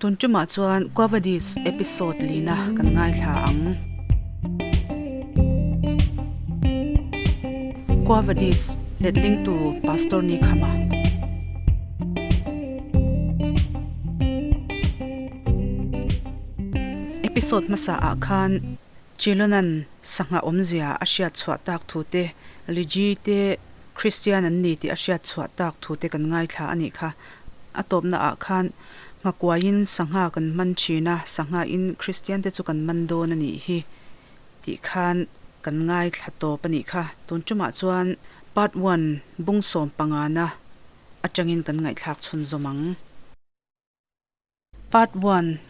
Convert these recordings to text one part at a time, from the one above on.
Tun tumah chuan Quavadis episode lina kan ngaithla ang. Quavadis letlingtu Pastor Nikhama. Episode hmasa ah khan Chilonan sangha awmzia a hriat chhuah tak thu te, Liji te Kristian an ni tih a hriat chhuah tak thu te kan ngaithla a nih kha. A tawpna ah khan nghakuaiin sangha kan man thin a, sangha in Kristian te chu kan man dawn a nih hi tih khan kan ngaithla tawp a nih kha. Tun tumah chuan Part one bung sawmpangana atangin kan ngaihthlak chhunzawm ang. Part one,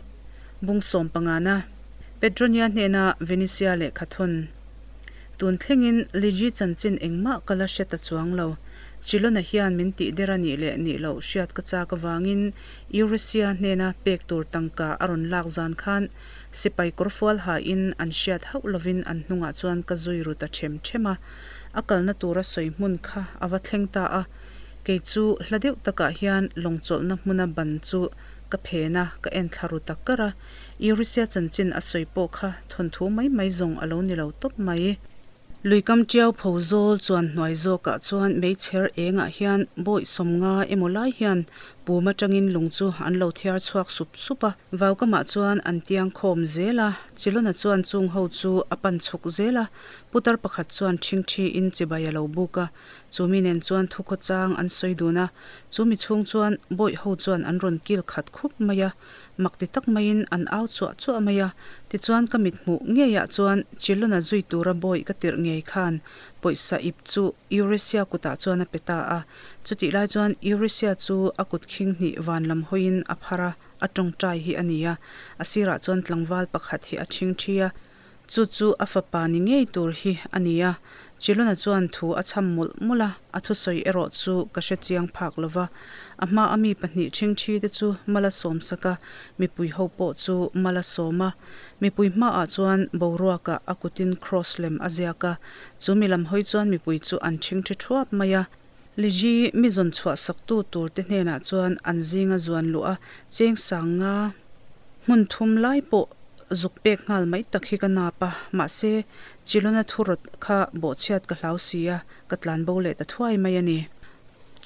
Bung sawmpangana, Petronia hnena Venetia lehkha thawn. Tun thlengin Ligi chanchin engmah ka la hre ta chuang lo. Chilona hian min tih der a nih leh nih loh hriat ka chak avangin Eurasia hnena pek tur tangka a rawn lak zan khan sipai kawrfual hain an hriat hauh lovin an hnungah chuan ka zui ru ta ṭhem ṭhem a. A kalna tura sawi hmun kha a va thleng ta a. Kei chu hla deuh takah hian lawng chawlhna hmuna ban chu ka phen a, ka en thla ru tak kar a. Eurasia chanchin a sawi pawh kha thawnthu mai mai zawng a lo ni lo tawp mai. Luikam ṭiau pho zawl chuan hnuai zawkah chuan meichher engah hian bawih sawmnga emaw lai hian pum atangin lung chu an lo thiar chhuak sup sup a. Vaukamah chuan an tiang khawm zel a, Chilona chuan chung ho chu a pan chhuk zel a, putar pakhat chuan ṭhingṭhiin chibai a lo buk a. Chu mi nen chuan thukhaw chang an sawi dun a, chu mi chhung chuan bawih ho chuan an rawn kil khat khup mai a, mak ti tak maiin an au chuah chuah mai a, tichuan ka mit hmuh ngeiah chuan Chilona zui tura bawih ka tirh ngei khan pawisa ip chu Eurasia kutah chuan a pe ta a, chutih lai chuan Eurasia chu a kut khing hnih van lam hawiin a phar a, a tawngtai hi a ni a, a sirah chuan tlangval pakhat hi a ṭhingṭhi a. Chu chu a fapa ni ngei tur hi a ni a, Chilona chuan thu a chham mawlh mawlh a, a thusawi erawh chu ka hre chiang phak lo va. A hma a mi pahnih ṭhingṭhi te chu mal a sawm sak a, mipui ho pawh chu mal a sawm a. Mipui hmaah chuan boruakah a kutin kraws lem a ziak a, chu mi lam hawi chuan mipui chu an ṭhingṭhi ṭhuap mai a. Liji mi zawn chhuah saktu tur te hnenah chuan an zinga zuan luh a cheng sang nga hmun thum lai pawh zuk pek nghal mai tak hi ka nap a, mahse Chilona thu rawt kha bawhchhiat ka hlau si a, ka tlan bo leh ta thuai mai a ni.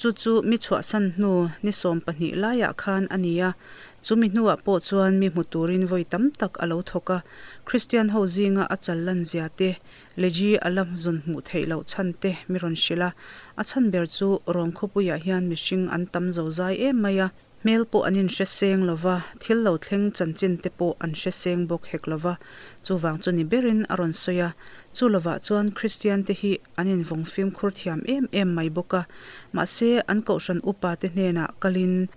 Chu chu mi chhuahsan hnu ni 20 laiah khan a ni a, chu mi hnuah pawh chuan mi hmu turin vawi tam tak a lo thawk a, Kristian ho zinga a chal lan zia te Legi a la zawn hmuh theih loh chhan te mi rawn hrilh a, a chhan ber chu Rom khawpuiah hian mihring an tam zo zai em mai a, hmel pawh an inhre seng lo va, thil lo thleng chanchin te pawh an hre seng bawk hek lo va, chuvang chu ni berin a rawn sawi a, chu lovah chuan Kristian te hi an invawng fimkhur thiam em em mai bawk a, mahse an kohhran upa te hnenah kalin.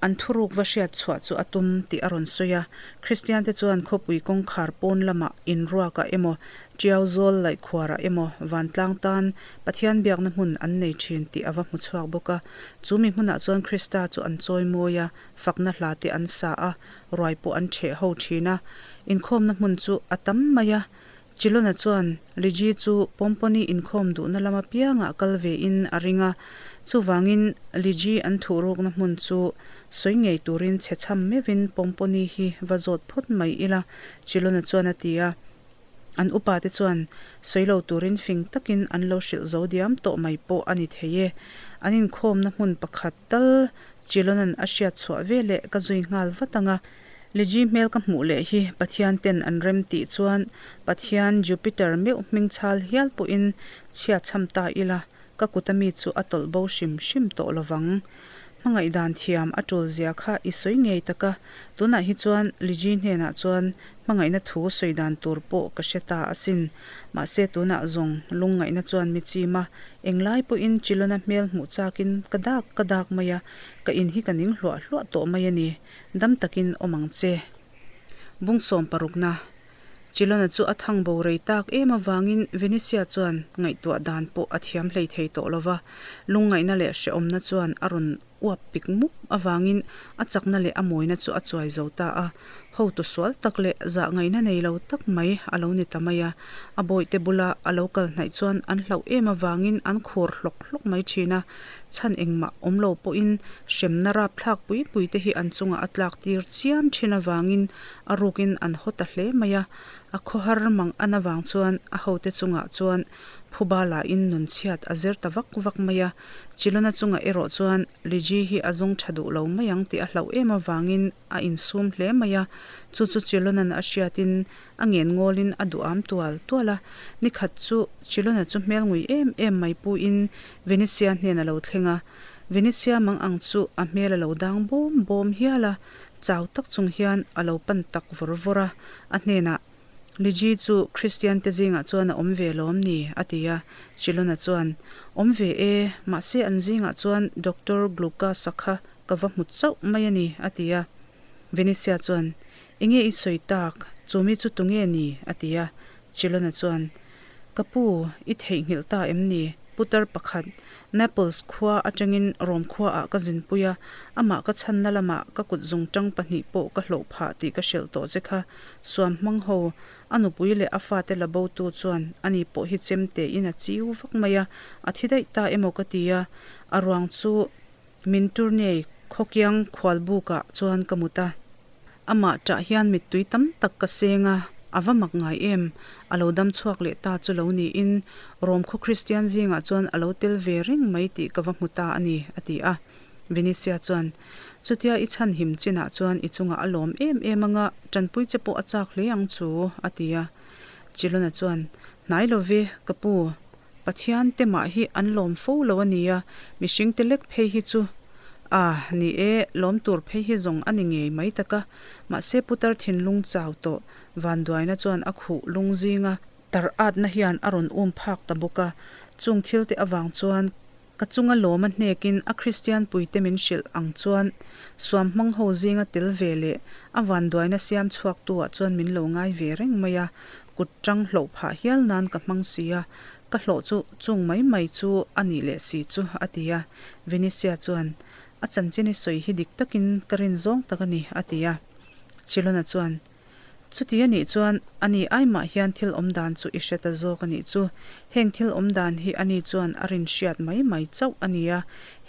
An thuruk va hriat chhuah chu a tum tih a rawn sawi a. Kristiante chuan khawpui kawngkhar pawn lamah inruakah emaw, ṭiau zawl laihkhuarah emaw vantlang tan Pathian biakna hmun an nei ṭhin tih a va hmu chhuak bawk a. Chu mi hmunah chuan Krista chu an chawi mawi a, fakna hla te an sa a, ruai pawh an ṭheh ho ṭhin a. Inkhawmna hmun chu a tam mai a. Chilona chuan Liji chu Pomponi inkhawm duhna lam apiangah kal vein a ring a, chuvangin Liji an thuhrukna hmun chu sawi ngei turin chhe chham meuhin Pomponi hi va zawt phawt mai ila, Chilona chuan a ti a. An upate chuan sawi lo turin fing takin an lo hrilh zo diam tawh mai pawh a ni thei e. An inkhawmna hmun pakhat tal Chilona'n a hriat chhuah veleh ka zui nghal vat ang a. Liji hmel ka hmuh leh hi Pathian ten an rem tih chuan Pathian Jupiter meuh hming chhal hial pawhin chhia chham ta ila ka kut ami chu a tawlh bo hrim hrim tawh lovang. Hmangaih dan thiam a tul zia kha i sawi ngei tak a, tunah hi chuan Liji hnenah chuan hmangaihna thu sawi dan tur pawh ka hre ta asin. Mahse tunah zawng lungngaihna chuan mi chim a, englai pawhin Chilona hmel hmuh chakin ka dak ka dak mai a, ka in hi ka ning hluah hluah tawh mai a ni. Dam takin awm ang che. Bung sawm parukna. Chilona chu a thang bo rei tak em avangin Venetia chuan ngaihtuah dan pawh a thiam hlei thei tawh lo va, lungngaihna leh hrehawmna chuan a rawn uap pik mup avangin a chakna leh a mawina chu a chuai zo ta a. Hotu sual tak leh zah ngaihna nei lo tak mai a lo ni ta mai a. A bawihte bula a lo kal hnaih chuan an hlauh em avangin an khur hlawk hlawk mai thin a. Chhan engmah awm lo pawhin hremna rapthlak pui pui te hi an chungah a tlak tir chiam thin avangin a rukin an haw ta hle mai a. A khawhar mang an avang chuan a hote chungah chuan phuba lahin nun chhiat a zir ta vak vak mai a. Chilona chungah erawh chuan Liji hi a zawng tha duh lo mai ang tih a hlauh em avangin a insum hle mai a. Chu chu Chilona'n a hriatin a ngen ngawlin a duh am tual tual a. Nikhat chu Chilona chu hmel ngui em em mai puin Venetia hnen a lo thleng a. Venetia mang ang chu a hmel a lo dang bawm bawm hial a. Chau tak chung hian a lo pan tak vawr vawr a, a hnenah, Liji chu Kristian te zingah chuan a awm ve lawm ni? a ti a. Chilona chuan, Awm ve e, mahse an zingah chuan Doctor Glucas-a kha ka va hmu chauh mai a ni, a ti a. Venetia chuan, Enge i sawi tak? Chu mi chu tunge ni? a ti a. Chilona chuan, Ka pu, i theihnghilh ta em ni? Putar pakhat, Naples khua atangin Rome khuaah ka zinpui a, amah ka chhanna lamah ka kut zungtang pahnih pawh ka hlawh phah tih ka hrilh tawh che kha. Suam hmang ho, a nupui leh a fate la botu chuan ani pawh hi chem tein a chiu vak mai a, a thi daih ta emaw ka ti a, a ruang chu min turnei khawkiang khualbukah chuan ka mut a. Amah ṭah hian mittui tam tak ka seng a, a va mak ngai em? A lo dam chhuak leh ta chu lo niin Rom khaw Kristian zingah chuan a lo tel ve reng mai tih ka va hmu ta a ni, a ti a. Venetia chuan, Chutia i chhan him chinah chuan i chungah a lawm em em anga ṭanpui che pawh a chak hle ang chu, a ti a. Chilona chuan, Hnai lo ve, ka pu. Pathian te mah hi an lawm fo lo a nia, mihring te lek phei hi chu a ni e, lawm tur phei hi zawng a ni ngei mai tak a, mahse putar thinlung chau tawh vanduaina chuan a khuh lung zinga tar atna hian a rawn um phak ta bawk a, chung thil te avang chuan Ka chunga lawm a hnekin a Kristian puite min hrilh ang chuan suam hmang ho zinga tel ve leh a vanduaina siam chhuaktu-ah chuan min lo ngai ve reng mai a, kut tang hlauh phah hial nan ka hmang si a, ka hlawh chu chung mai mai chu a nih leh si chu, a ti a. Venetia chuan, A chanchin i sawi hi dik takin ka rin zawng tak a ni, a ti a. Chilona chuan, Chuti a nih chuan ani aimah hian thil awm dan chu i hre ta zawk a nih chu. Heng thil awm dan hi ani chuan a rin hriat mai mai chauh a ni a,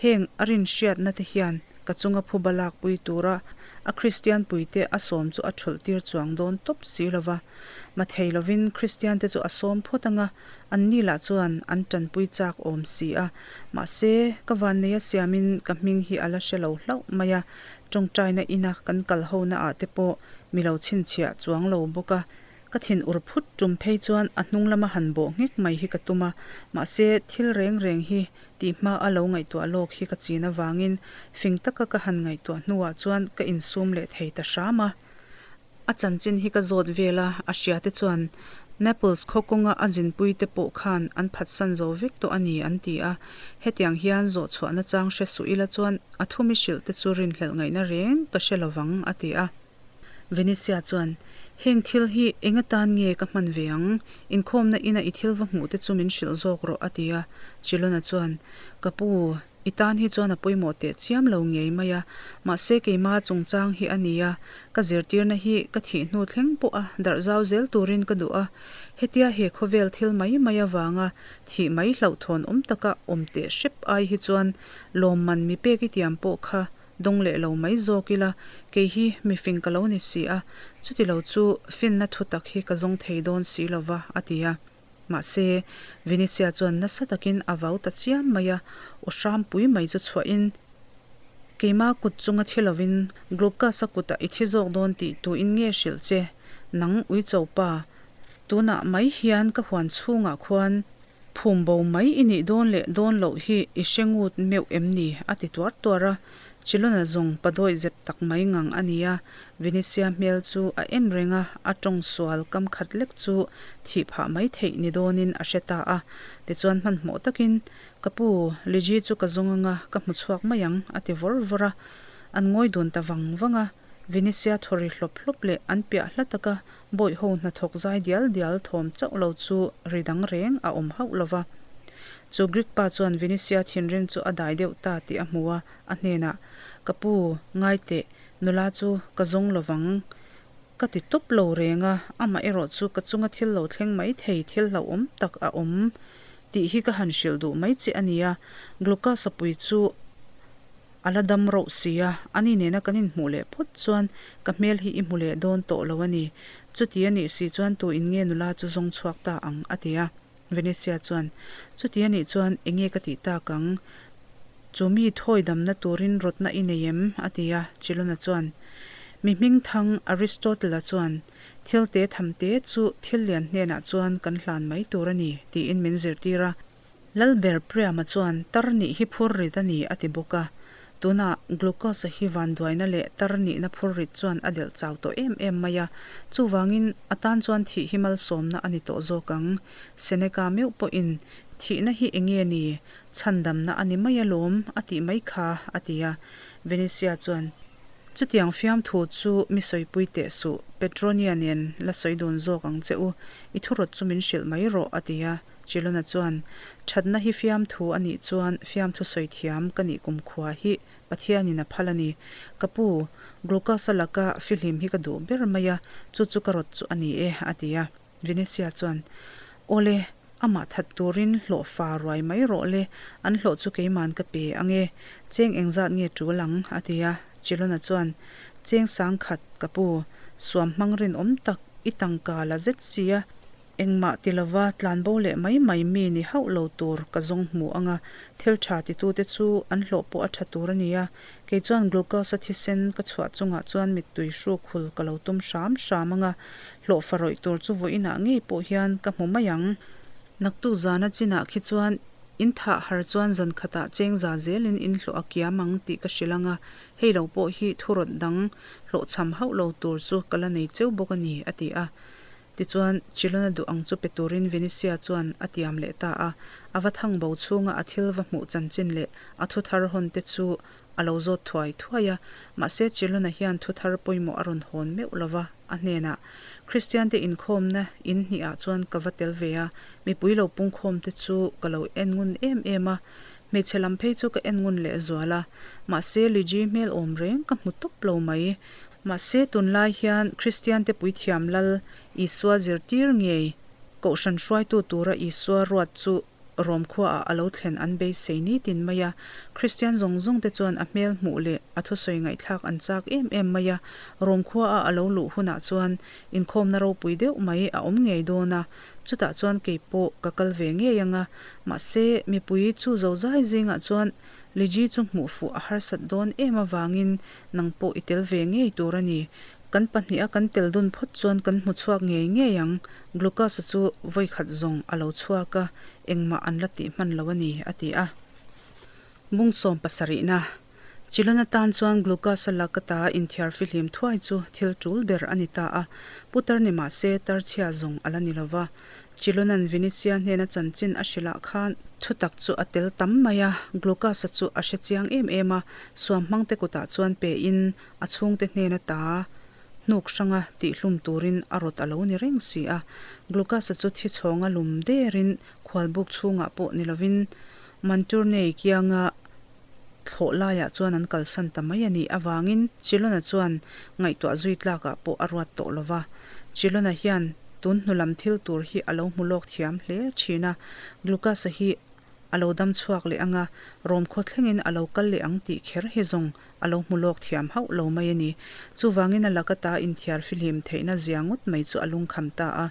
heng a rin hriatna te hian ka chunga phuba lakpui tura a Kristian puite a sawm chu a thulh tir chuang dawn tawp si lo va. Mathei lovin Kristian te chu a sawm phawt anga anni lah chuan an tanpui chak awm si a. Mahse, ka vanneia siamin ka hming hi a la hre lo hlauh mai a, Tawngtaina ina kan kal ho na ah te pawh mi lo chhinchhiah chuang lo bawk a, ka thin ur phut tum phei chuan a hnung lama han bawh nghek mai hi ka tum a, mahse thil reng reng hi tih hma a lo ngaihtuah lawk hi ka chin avangin fing taka ka han ngaihtuah hnuah chuan ka insum leh thei ta hram a. A chanchin hi ka zawt vel a, a hria te chuan Naples khaw kawnga a zinpui te pawh khan an phatsan zo vek tawh a ni an ti a. Hetiang hian zawh chhuah nachang hre suh ila chuan a thumi hrilh te chu rinhlelh ngaihna reng ka hre lovang a ti a. Venetia chuan, Heng thil hi eng atan nge ka hman ve ang? Inkhawmna ina i thil va hmuh te chu min hrilh zawk rawh a ti a. Chilona chuan, Ka pu, I tan hi chuan a pawimawh teh chiam lo ngei mai a, mahse keima chungchang hi a nia, ka zirtirna hi ka thih hnu thleng pawh a darh zau zel turin ka duh a, hetia he khawvel thil mai mai avanga thih mai hlauhthawn awm taka awm teh hrep ai hi chuan lawmman mi pek i tiam pawh kha dawng leh lo mai zawk ila, kei hi mifing ka lo ni si a, chuti lo chu finna thutak hi ka zawng thei dawn si lova, a ti a. Mahse, Venetia chuan nasa takin a vau ta chiam mai a, aw hrampui mai chu chhuahin, Keima kut chunga thi lovin Glaucus-a kutah i thi zawk dawn tih tuin nge hrilh che? Nang uicho pa, tunah mai hian ka huan chhungah khuan phum bo mai i nih dawn leh dawn loh hi i hre ngut meuh em ni? a ti tuar tuar a. Chilona zawng padawi zep tak mai ngang a ni a, Venetia hmel chu a en reng a, a tawng sual kam khat lek chu thih phah mai theih ni dawnin a hre ta a. Tichuan hmanhmawh takin, Ka pu, Liji chu ka zawng anga ka hmu chhuak mai ang, a ti vawr vawr a. An ngawi dun ta vang vang a. Venetia thaw ri hlawp hlawp leh an piah hla taka bawihho hnathawk zai dial dial thawm chauh lo chu ri dang reng a awm hauh lo va. Chu Greek pa chuan Vinisia thinrim chu a dai deuh ta tih a hmu a, a hnenah, Ka pu, ngai teh, nula chu ka zawng lovang. Ka ti tawp lo reng a, amah erawh chu ka chunga thil lo thleng mai thei thil hlauhawm tak a awm tih hi ka han hrilh duh mai che a nia. Glucose-a pui chu a la dam rauh si a, ani nena kan inhmuh leh phawt chuan ka hmel hi i hmu leh dawn tawh lo a ni. Chuti a nih si chuan tu in nge nula chu zawng chhuak ta ang? a ti a. Venetia chuan, Chuti a nih chuan enge ka tih tak ang? Chu mi thawi damna turin rawtna i nei em? a ti a. Chilona chuan, Mi hmingthang Aristotle-a chuan, Thil te tham te chu thil lian hnenah chuan kan hlan mai tur a ni, tiin min zirtir a. Lalber Priama chuan tar nih hi phur rit a ni a ti bawk a. Tunah Glucose-a hi vanduaina leh tar nihna phur rit chuan a delh chau tawh em em mai a, chuvangin a tan chuan thih hi malsawmna a ni tawh zawk ang. Seneca meuh pawhin thihna hi enge ni, chhandamna a ni mai alawm a tih mai kha a ti a. Venetia chuan Chutiang fiamthu chu mi sawipui teh suh, Petronia nen la sawi dun zawk ang che u, i thurawt chu min hrilh mai rawh a ti a. Chilona chuan, Thatna hi fiamthu a nih chuan fiamthu sawi thiam ka nih kumkhua hi Pathianin a phal a ni. Ka pu, Glucose-a laka fihlim hi ka duh ber mai a, chu chu ka rawt chu a ni e, a ti a. Venetia chuan, Awle, amah that turin hlawhfa ruai mai rawh le, an hlawh chu keiman ka pe ang e, cheng engzat nge tul ang? a ti a. Chilona chuan, Cheng sangkhat, ka pu, suam hmang rinawm tak i tangka la zet sia, Engmah ti lova tlanbo leh mai mai mi ni hauh lo tur ka zawng hmu ang a, thil tha titute chu an hlawh pawh a tha tur a ni a, kei chuan glucose-a thisen ka chhuah chungah chuan mittui hruk hul ka lo tum hram hram ang a, hlawh fa rawih tur chu vawiinah ngei pawh hian ka hmu mai ang. Naktuk zana chinah khi chuan in thah har chuan zan khatah cheng za zelin in hlawh a kiam ang tih ka hrilh ang a, hei lo pawh hi thurawt dang hlawhchham hauh lo tur chu ka la nei cheu bawk a ni, a ti a. Tichuan, Chilona duh ang chu pe turin Venetia chuan a tiam leh ta a. A va thang bo chhunga a thil va hmuh chanchin leh a thuthar hawn te chu a lo zawt thuai thuai a. Mahse, Chilona hian thuthar pawimawh a rawn hawn meuh lo va, a hnenah, Kristiante inkhawmna in hnihah chuan ka va tel ve a, mipui lo pungkhawm te chu ka lo en ngun em em a, hmeichhe lam phei chu ka en ngun lehzual a. Mahse, Liji hmel awm reng ka hmu tawp lo mai. Mahse, tunlai hian Kristiante puithiam lal Isua zirtir ngei Kohhran hruaitu tura Isua ruat chu Rom khuaah a lo thlen an beisei nitin mai a. Kristian zawng zawngte chuan a hmel hmuh leh a thusawi ngaihthlak an chak em em mai a. Rom khuaah a lo luh hunah chuan inkhawmna ropui deuh mai a awm ngei dawn a, chutah chuan kei pawh ka kal ve ngei ang a. Mahse, mipui chu zozai zingah chuan Liji chu hmuh fuh a harsat dawn em avangin Nang pawh i tel ve ngei tur a ni. Kan pahniha kan tel dun phawt chuan kan hmu chhuak ngei ngei ang. Glucose-a chu vawi khat zawng a lo chhuak a, engmah an la tih hman lo a ni, a ti a. Bung sawm pasarihna, Chilon atan chuan Glucose-a lak ata inthiar fihlim thuai chu thil tul ber a ni ta a. Putar ni mah se tarchhia zawng a la ni lo va. Chilonan Venetia hnena chanchin a hrilh ah khan thutak chu a tel tam mai a, Glucas-a chu a hre chiang em em a, suam hmangte kutah chuan pe in a chhungte hnena ta hnuk hranga tihhlum turin a rawt a lo ni reng si a. Glucas-a chu thi chhawnga lum derin khualbuk chhungah pawh ni lovin Manturnei kianga thlawh laiah chuan an kalsan ta mai a nih avangin Chilona chuan ngaihtuah zui tlakah pawh a ruat tawh lo va. Chilona hian tun hnu lam thil tur hi a lo hmu lawk thiam hle thin a, Glucas-a hi a lo dam chhuak leh ang a, Rom khaw thlengin a lo kal leh ang tih kher hi zawng a lo hmu lawk thiam hauh lo mai a ni. Chuvangin a laka ta inthiar fihlim theihna zia ngawt mai chu a lungkham ta a.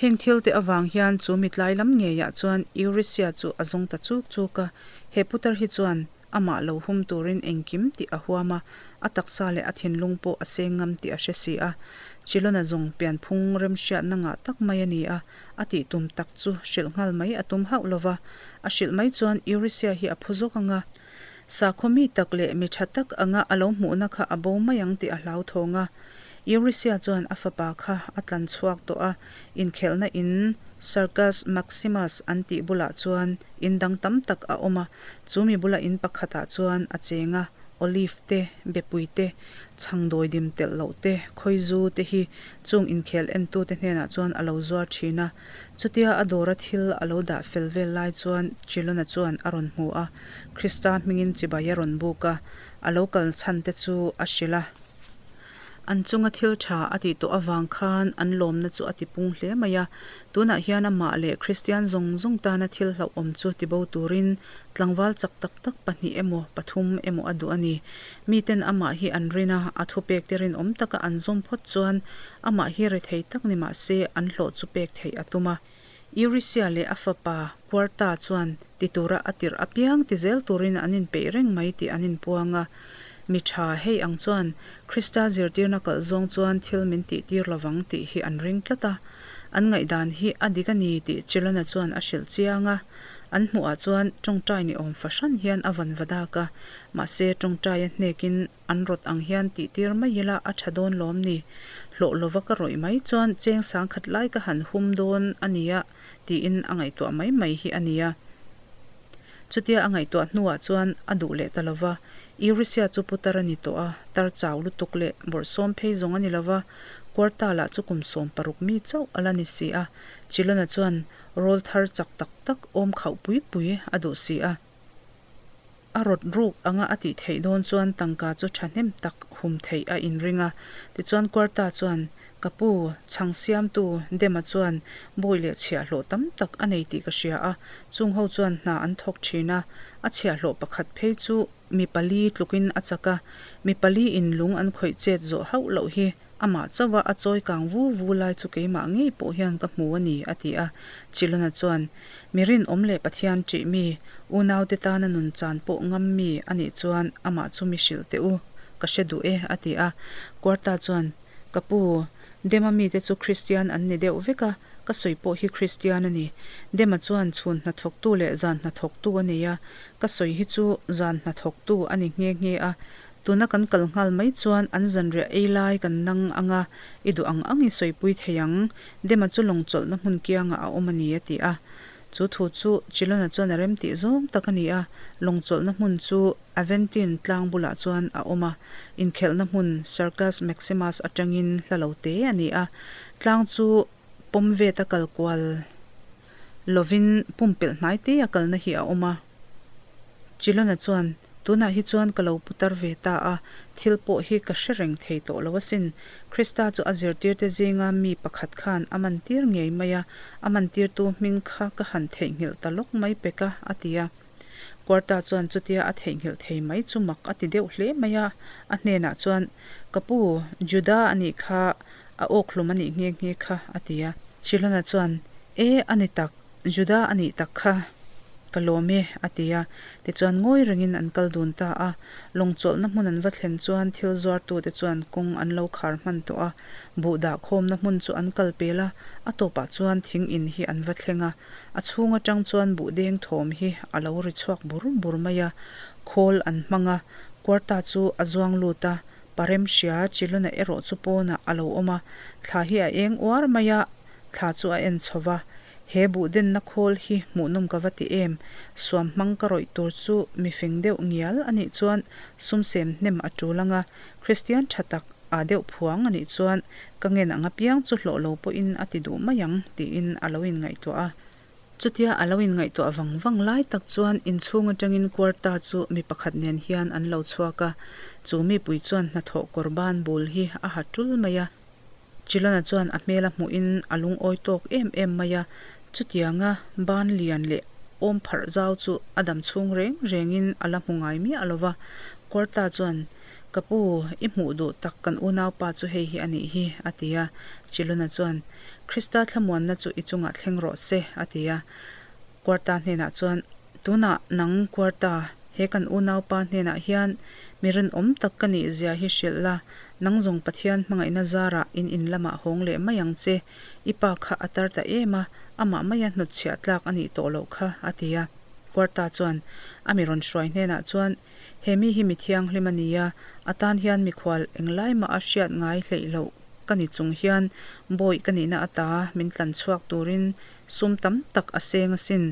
Heng thil te avang hian chu mitlai lam ngeiah chuan Eurasia chu a zawng ta chuk chuk a, he putar hi chuan amah lo hum turin engkim tih a huam a, a taksa leh a thinlung pawh a seng ngam tih a hre si a. Chilona zawng pianphung remhriatna ngah tak mai a ni a, a tih tum tak chu hrilh nghal mai a tum hauh lo va, a hrilh mai chuan Eurasia hi a phu zawk ang a, sakhaw mi tak leh mi tha tak anga a lo hmuhna kha a bo mai ang tih a hlauthawng a. Eurasia chuan a fapa kha a tlan chhuak tawh a, inkhelhna in Circus Maximus an tih bulah chuan in dang tam tak a awm a, chu mi bula in pakhatah chuan a cheng a. Olive te, bepui te, chhang dawidim telh loh te, khawizu te hi chung inkhel entute hnenah chuan a lo zuar thin a. Chutia a dawra thil a lo dah fel vel lai chuan Chilona chuan a rawn hmu a, Krista hmingin chibai a rawn buk a, a lo kal chhan te chu a hrilh a. An chunga thil tha a tih tawh avang khan an lawmna chu a tipung hle mai a. Tunah hian amah leh Kristian zawng zawng tana thil hlauhawm chu tibo turin tlangval chak tak tak pahnih emaw pathum emaw a duh a ni. Miten amah hi an rin a, a thupekte rinawm taka an zawm phawt chuan amah hi rethei tak ni mah se an hlawh chu pek theih a tum a. Eurisia leh a fapa Quarta chuan ti tura a tirh apiang ti zel turin an inpeih reng mai tih an inpuang a. Mi tha hei ang chuan Krista zirtirna kalh zawng chuan thil min tihtir lovang tih hi an ring tlat a. An ngaihdan hi a dik a ni tih Chilona chuan a hrilh chiang a. An hmuhah chuan tawngtai ni awm fahran hian a van va dak a. Mahse tawngtai a hnekin An rawt ang hian tihtir mai ila a tha dawn lawm ni? Hlawh lova ka rawih mai chuan cheng sangkhat lai ka han hum dawn a nia tiin a ngaihtuah mai mai hi a nia. Chutia a ngaihtuah hnuah chuan a duh leh ta lova, Eurisia chu putar a ni tawh a, tar chau lutuk leh bawrhsawm phei zawng a ni lova, Quarta lah chu kum 16 mi chauh a la ni si a, Chilona chuan rawl thar chak tak tak awm khauh pui pui a duh si a. A rawt ruk anga a tih theih dawn chuan tangka chu thahnem tak hum theih a inring a. Tichuan Quarta chuan, Ka pu, chhang siamtu Dema chuan bawi leh chhiahhlawh tam tak a nei tih ka hria a, chung ho chuan hna an thawk thin a, a chhiahhlawh pakhat phei chu mi pali tlukin a chak a, mi pali in lung an khawih chet zawh hauh loh hi Amah chauha a chawi kang vu vu lai chu keimah ngei pawh hian ka hmu a ni, a ti a. Chilona chuan, Mi rinawm leh Pathian ṭih mi, unaute tana nun chan pawh ngam mi a nih chuan amah chu mi hrilh teh u, ka hre duh e, a ti a. Quarta chuan, Ka pu, Dema mite chu Kristian an ni deuh vek a, ka sawi pawh hi Kristian a ni. Dema chuan chhun hnathawktu leh zan hnathawktu a nei a, ka sawi hi chu zan hnathawktu a ni nghe nghe a, Tuna kan kal nghal mai chuan an zanriah ei lai kan nang ang a, i duh ang ang i sawipui thei ang. Dema chu lawng chawlhna hmun kiangah a awm a ni, a ti a. Chu thu chu Chilona chuan a remtih zawng tak a ni a, lawng chawlhna hmun chu Aventine tlang bulah chuan a awm a, inkhelhna hmun Circus Maximus atangin hla lo te a ni a. Tlang chu pawm veta kal kual lovin pumpelh hnai te a kalna hi a awm a. Chilona chuan, Tunah hi chuan ka lo putar ve ta a, thil pawh hi ka hre reng thei tawh lo asin. Krista chu a zirtirte zinga mi pakhat khan a mantir ngei mai a, a mantirtu hming kha ka han theihnghilh ta lawk mai pek a, a ti a. Quarta chuan chutia a theihnghilh thei mai chu mak a ti deuh hle mai a, a hnenah chuan, Ka pu, Juda a nih kha, a awkhlum a nih nghe nghe kha, a ti a. Chilona chuan, E, a ni tak. Juda a nih tak kha ka lawm e, a ti a. Tichuan ngawi rengin an kal dun ta a. Lawng chawlhna hmun an va thlen chuan thil zuartute chuan kawng an lo khar hman tawh a. Buh dah khawmna hmun chu an kal pel a, a tawpah chuan thing in hi an va thleng a. A chhung atang chuan buh deng thawm hi a lo ri chhuak bur bur mai a. Khawl an hmang a, Quarta chu a zuang lut a, Parem hria Chilona erawh chu pawnah a lo awm a. Thla hi a eng uar mai a, Thla chu a en chho va, He buhdenna khawl hi hmuhnawm ka va ti em? Suam hmang ka rawih tur chu mi fing deuh ngial a nih chuan sum sem hnem a tul ang a, Kristian tha tak aa deuh phuang a nih chuan ka ngen ang apiang chu hlawh lo pawhin a ti duh mai ang tiin a lo inngaihtuah a. Chutia a lo inngaihtuah vang vang lai tak chuan inchhung atangin Quarta chu mi pakhat nen hian an lo chhuak a, chu mipui chuan hnathawh kawr ban bul hi a ha tul mai a. Chilona chuan a hmel a hmuhin a lungawi tawk em em mai a, chutianga ban lian leh awm pharh zau chu a dam chhung reng rengin a la hmu ngai miah lo va. Quarta chuan, Ka pu, i hmuh duh tak kan unaupa chu hei hi a nih hi, a ti a. Chilona chuan, Krista thlamuanna chu i chungah thleng rawh se, a ti a. Quarta hnenah chuan, Tunah nang Quarta, he kan unaupa hnenah hian mi rinawm tak ka nih zia hi hrilh la, nang zawng Pathian hmangaihna zarah in in lamah hawng leh mai ang che, i pa kha a tar ta em a, amah maia hnutchhiah tlak a nih tawh loh kha, a ti a. Quarta chuan a mi rawn hruai hnenah chuan, He mi hi mi thianghlim a ni a, a tan hian mikhual englai mah a hriat ngai hleih loh ka ni chung hian bawih ka nihna ata min tlan chhuak turin sum tam tak a seng asin.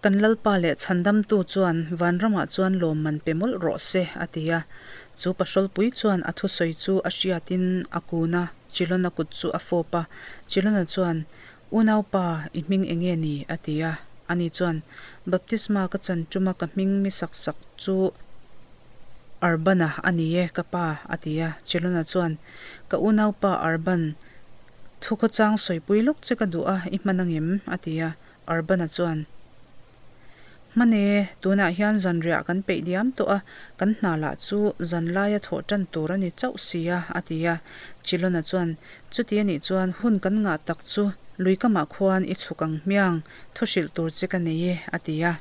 Kan Lalpa leh Chhandamtu chuan vanramah chuan lawmman pe mawlh rawh se, a ti a. Chu pahrawlpui chuan a thusawi chu a hriatin a kun a, Chilona kut chu a fawp a. Chilona chuan, Unaupa, i hming eng nge ni? a ti a. Ani chuan, Baptisma ka chan tuma ka hming mi sak sak chu Arbana a ni e, ka pa, a ti a. Chilona chuan, Ka unaupa Arban, thukhawchang sawipui lawk che ka duh a, i hman angem? a ti a. Arbana chuan, Hman e, tunah hian zanriah kan peih diam tawh a, kan hna lah chu zan laia thawh tan tur a ni chauh si a, a ti a. Chilona chuan, Chuti a nih chuan hun kan ngah tak chu lui kamah khuan i chhuk ang hmiang, thu hrilh tur che ka nei e, a ti a.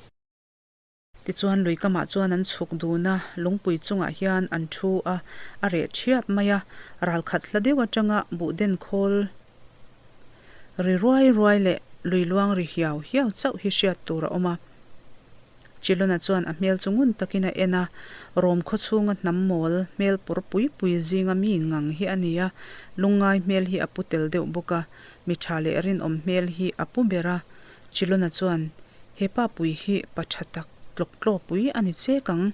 Tichuan lui kamah chuan an chhuk dun a, lungpui chungah hian an thu a, a reh thiap mai a, ralkhat hla deuh atanga buhden khawl ri ruai ruai leh lui luang ri hiau hiau chauh hi hriat tur a awm a. Chilona chuan a hmel chu ngun takin a en a, Rom khaw chhunga hnam mawl hmel pawr pui pui zinga mi ngang hi a ni a, lungngai hmel hi a pu tel deuh bawk a, mi tha leh rinawm hmel hi a pu ber a. Chilona chuan, He pa pui hi pa tha tak tlawk tlaw pui a ni chek ang,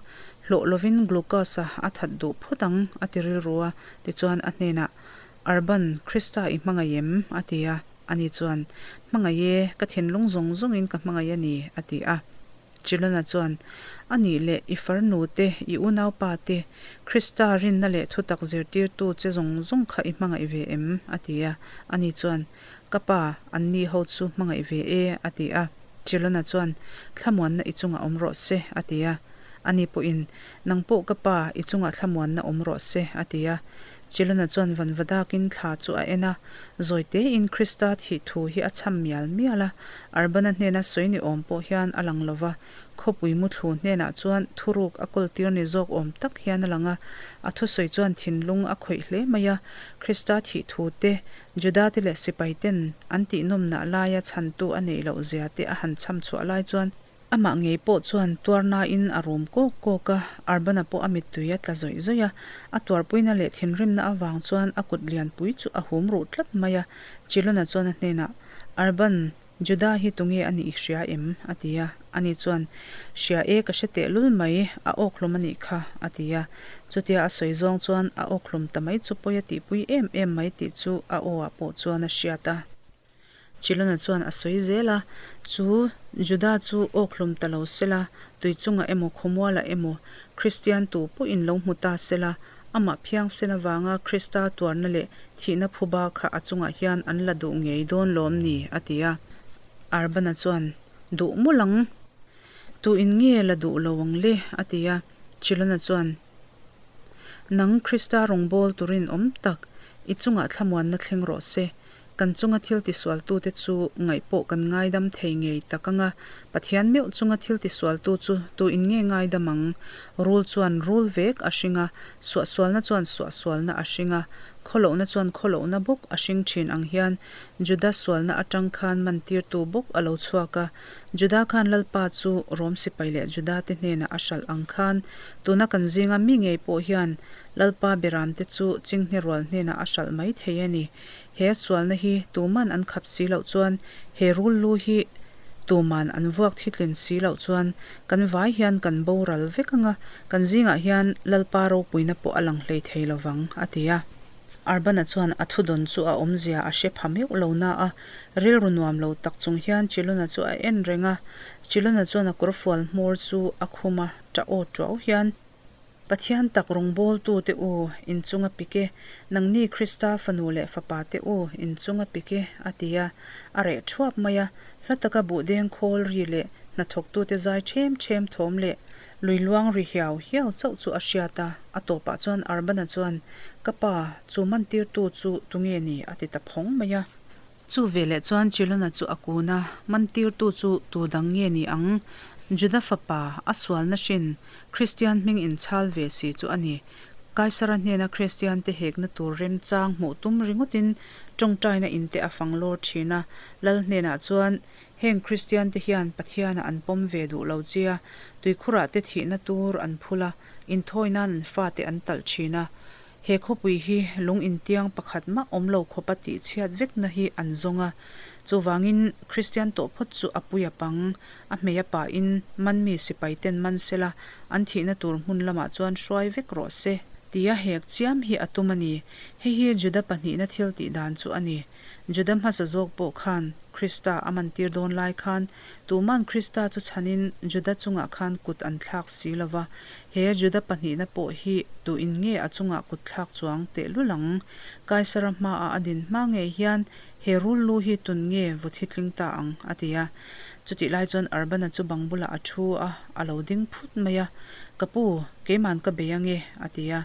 hlawh lovin Glucose-a a that duh phawt ang, a ti rilru a. Tichuan a hnenah, Arban, Krista i hmangaih em? a ti a. Ani chuan, Hmangaih e, ka thinlung zawng zawngin ka hmangaih a ni, a ti a. Chilona chuan, A nih leh, i farnu te, i unaupa te, Krista rinna leh thutak zirtirtu che zawng zawng kha i hmangaih ve em? a ti a. Ani chuan, Ka pa, anni ho chu hmangaih ve e, a ti a. Chilona chuan, Thlamuanna i chungah awm rawh se, a ti a. Ani pawhin, Nang pawh ka pa, i chungah thlamuanna awm rawh se, a ti a. Chilona chuan vanvadakin thla chu a en a, zawi tein Krista thih thu hi a chham mial mial a. Arbana hnena sawi ni awm pawh hian a lang lo va, khawpui muthlu hnenah chuan thuruk a kawltir ni zawk awm tak hian a lang a. A thusawi chuan thinlung a khawih hle mai a, Krista thih thu te, Juda te leh sipai ten an tihnawmnah laia chhantu a neih loh zia te a han chham chhuah lai chuan amah ngei pawh chuan tuarnain a rum kawk kawk a, Arbana pawh a mittui a tla zawih zawih a, a tuarpuina leh thinrimna avang chuan a kut lianpui chu a hum ruh tlat mai a, Chilona chuan a hnenah, Arban, Juda hi tunge a nih i hria em? a ti a. Ani chuan, Hria e, ka hre teh lul mai, a awkhlum a nih kha, a ti a. Chutia a sawi zawng chuan a awkhlum ta mai chu pawi a tihpui em em mai tih chu a aw ah pawh chuan a hriat a. Chilona chuan a sawi zel a, Chu Juda chu awkhlum ta lo sela, tui chungah emaw khawmualah emaw Kristian tu pawhin lo hmu ta sela, Amah phiangsen avanga Krista tuarna leh thihna phuba kha a chungah hian an la duh ngei dawn lawm ni? a ti a. Arbana chuan, Duh mawlh ang. Tu in nge la duh lo ang le? a ti a. Chilona chuan, Nang Krista rawngbâwl turin awm tak, i chungah thlamuanna thleng rawh se. Kan chunga thil tisualtute chu ngaih pawh kan ngaidam thei ngei tak anga, Pathian meuh chunga thil tisualtu chu tu in nge ngaidam ang? Rul chuan rul vek a hring a, suahsualna chuan suahsualna a hring a, khawlohna chuan khawlohna bawk a hring thin ang hian Juda sualna atang khan mantirtu bawk a lo chhuak a. Juda khan Lalpa chu Rom sipai leh Judate hnenah a hralh ang khan tuna kan zinga mi ngei pawh hian Lalpa beramte chu chinghne rual hnenah a hralh mai thei a ni. He sualna hi tuman an khap si loh chuan, he rul lu hi tuman an vuak thitlin si loh chuan kan vai hian kan boral vek ang a, kan zingah hian Lalpa ropuina pawh a lang hlei thei lo vang, a ti a. Arbana chuan a thudawn chu a awmzia a hre pha meuh lo na a, rilru nuam lo tak chung hian Chilona chu a en reng a. Chilona chuan a kawrfual hmawr chu a khum a, ṭah aw ṭuau hian, Pathian tak rawngbawltute u, in chunga pik e, nangni Krista fanu leh fapate u, in chunga pik e, a ti a. A reh thuap mai a, hla taka buhdeng khawl ri leh hnathawktute zai ṭhem ṭhem thawm leh lui luang ri hiau hiau chauh chu a hriat a. A tawpah chuan Arbana chuan, Ka pa, chu mantirtu chu tunge ni? a ti ta phawng mai a. Chu veleh chuan Chilona chu a kun a, mantirtu chu tu dang nge ni ang? Juda fapa, a sualna hrin, Kristian hming inchhal ve si chu a ni. Kaisara hnena Kristiante hekna tur remchang hmuh tum ringawtin tawngtaina inte a fang lawr thin a. Lal hnenah chuan, Heng Kristiante hian Pathiana an pawm ve duh lo chia, tuikhurah te thihna tur an phul a, inthawi nan an fate an talh thin a. He khawpui hi lung intiang pakhat mah awm lo khawpa tihchhiat vekna hi an zawng a. Chuvangin, Kristian tawh phawt chu a pui a pang, a hmei a pahin man mi sipai ten man sela, an thihna tur hmun lamah chuan hruai vek rawh se, tia hek chiam hi a tum a ni. Hei hi Juda pahnihna thil tih dan chu a ni. Juda hmasa zawk pawh khan Krista a mantir dawn lai khan tuman Krista chu chhanin Juda chungah khan kut an thlak si lo va, he Juda pahnihna pawh hi tuin nge a chungah kut thlak chuang tehlul ang? Kaisara hmaah a din hma ngei hian he rul lu hi tun nge vaw thi tling ta ang? a ti a. Chutih lai chuan Arbana chu bang bulah a thu a, a lo ding phut mai a, Ka pu, keiman ka bei ange, a ti a.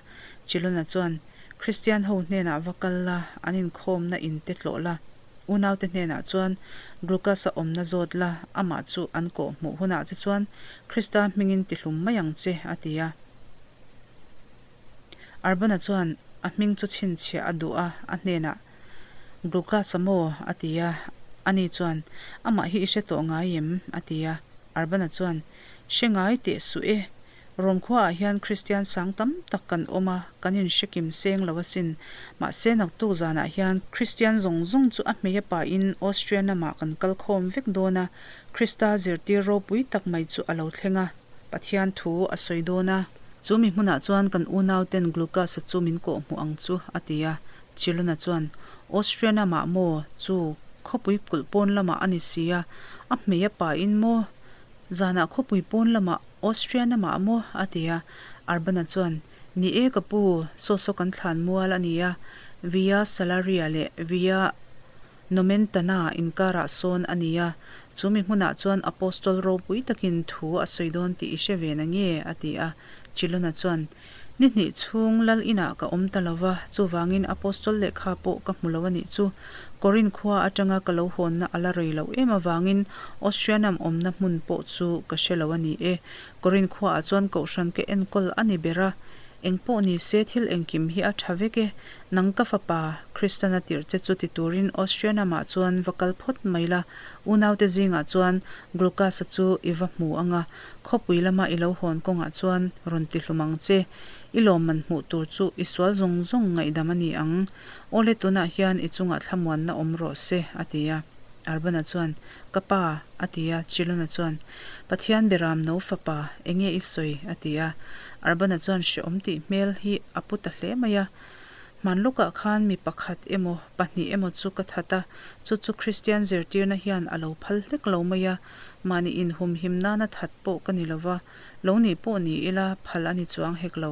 Chilona chuan, Kristian ho hnenah va kal la, an inkhawmna in te tlawh la. Unaute hnenah chuan Glucas-a awmna zawt la, amah chu an kawh hmuh hunah che chuan Krista hmingin tihlum mai ang che, a ti a. Arbana chuan a hming chu chhinchhiah a duh a, a hnenah, Glucas-a maw? a ti a. Ani chuan, Amah hi i hre tawh ngai em? a ti a. Arbana chuan, Hre ngai teh suh e, Rom khuaah hian Kristian sang tam tak kan awm a, kan inhre kim seng lo asin. Mahse naktuk zanah hian Kristian zawng zawng chu a hmei a pahin Austrian lamah kan kal khawm vek dawn a, Krista zirtir ropui tak mai chu a lo thleng a, Pathian thu a sawi dawn a. Chu mi hmunah chuan kan unauten Glucas-a chu min kawhhmuh ang chu, a ti a. Chilona chuan, Austrian lamah maw? Chu khawpui kulh pawn lamah a ni si a, a hmei a pahin maw? Zanah khawpui pawn lamah Austrian amah maw? a ti a. Arbana chuan, Ni e ka pu, saw saw kan thlan mual a ni a, Via Salaria leh Via Nomentana inkarah sawn a ni a, chu mi hmunah chuan Apostol ropui takin thu a sawi dawn tih i hre ve na nge? a ti a. Chilona chuan, Ni hnih chhung lal inah ka awm ta lo va, chuvangin Apostol lehkha pawh ka hmu lo a nih chu. Korin khua atanga ka lo hawnna a la rei loh em avangin Austrianam awmna hmun pawh chu ka hre lo a ni e. Korin khuaah chuan kohhran ka enkawl a ni ber a. Eng pawh ni se thil engkim hi a tha vek e. Nang ka fapa, Kristana tirh che chu ti turin Austrianamah chuan va kal phawt mai la, unaute zingah chuan Glucas-a chu i va hmu ang a, Khawpui lama i lo hawn kawngah chuan rawn ti hlum ang che. I lawmman hmuh tur chu i sual zawng zawng ngaihdam a ni ang. Awle tunah hian i chungah thlamuanna awm rawh se, a ti a. Arbana chuan, Ka pa, a ti a. Chilona chuan, Pathian beram no fapa, enge i sawi? a ti a. Arbana chuan hrehawm tih hmel hi a pu ta hle mai a. Hman lawkah khan mi pakhat emaw, pahnih emaw chu ka that a, chu chu Kristian zirtirna hian a lo phal hlek lo mai a, mahni inhumhim nana that pawh ka ni lo va, lo nih pawh ni ila phal a ni chuang hek lo.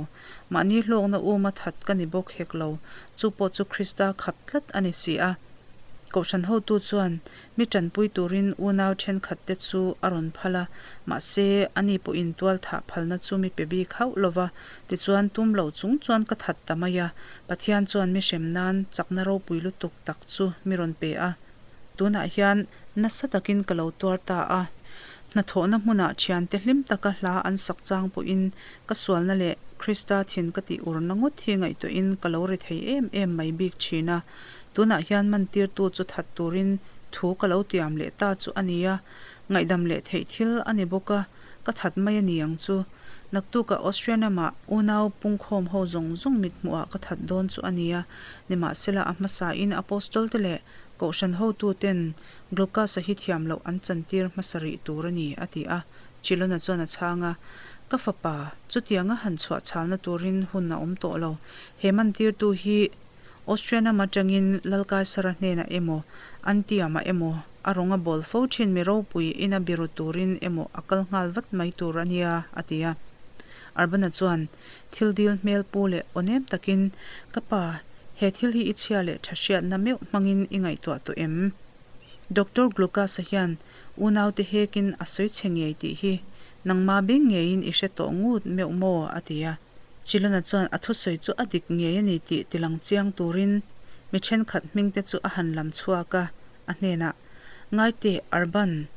Mahni hlawkna uma that ka ni bawk hek lo, chu pawh chu Krista khap tlat a ni si a. Kohhran hotu chuan Mi tanpui turin unau thenkhatte chu a rawn phal a, mahse, ani pawhin tual thah phalna chu mi pe bik hauh lo va, tichuan tum lo chung chuan ka that ta mai a. Pathian chuan mi hrem nan chakna ropui lutuk tak chu mi rawn pe a, tunah hian nasa takin ka lo tuar ta a. Hnathawhna hmunah thiante hlim taka hla an sak chang pawhin ka sualna leh Krista thin ka tih urna ngawt hi ngaihtuahin ka lo ri thei em em mai bik thin a. Tunah hian mantirtu chu that turin thu ka lo tiam leh ta chu a nia, ngaihdam leh theih thil a ni bawk a, ka that mai a ni ang chu. Naktukah Austrian ramah unau pungkhawm ho zawng zawng mithmuhah ka that dawn chu a nia, nimahsela a hmasain Apostol te leh Kohhran hotuten Glucas-a hi thiam loh an chantir hmasa rih tur a ni, a ti a. Chilona chuan a chhang a, Ka fapa, chutianga han chhuah chhalna turin hun a awm tawh lo. He mantirtu hi Austrian lam atangin Lalkaisara hnenah emaw, Antiamah emaw, a rawnga bawl fo thin mi ropui ina biru turin emaw a kal nghal vat mai tur a nia, a ti a. Arbana chuan thil dil hmel pu leh aw nem takin, Ka pa, he thil hi i chhia leh tha hriatna meuh hmangin i ngaihtuah tawh em? Doctor Glucas-a hian unaute hekin a sawi chhe ngei tih hi nangma beng ngeiin i hre tawh ngut meuh maw? a ti a. Chilona chuan a thusawi chu a dik ngei a ni tih tilang chiang turin mi thenkhat hmingte chu a han lam chhuak a, a hnenah, Ngaite, Arban!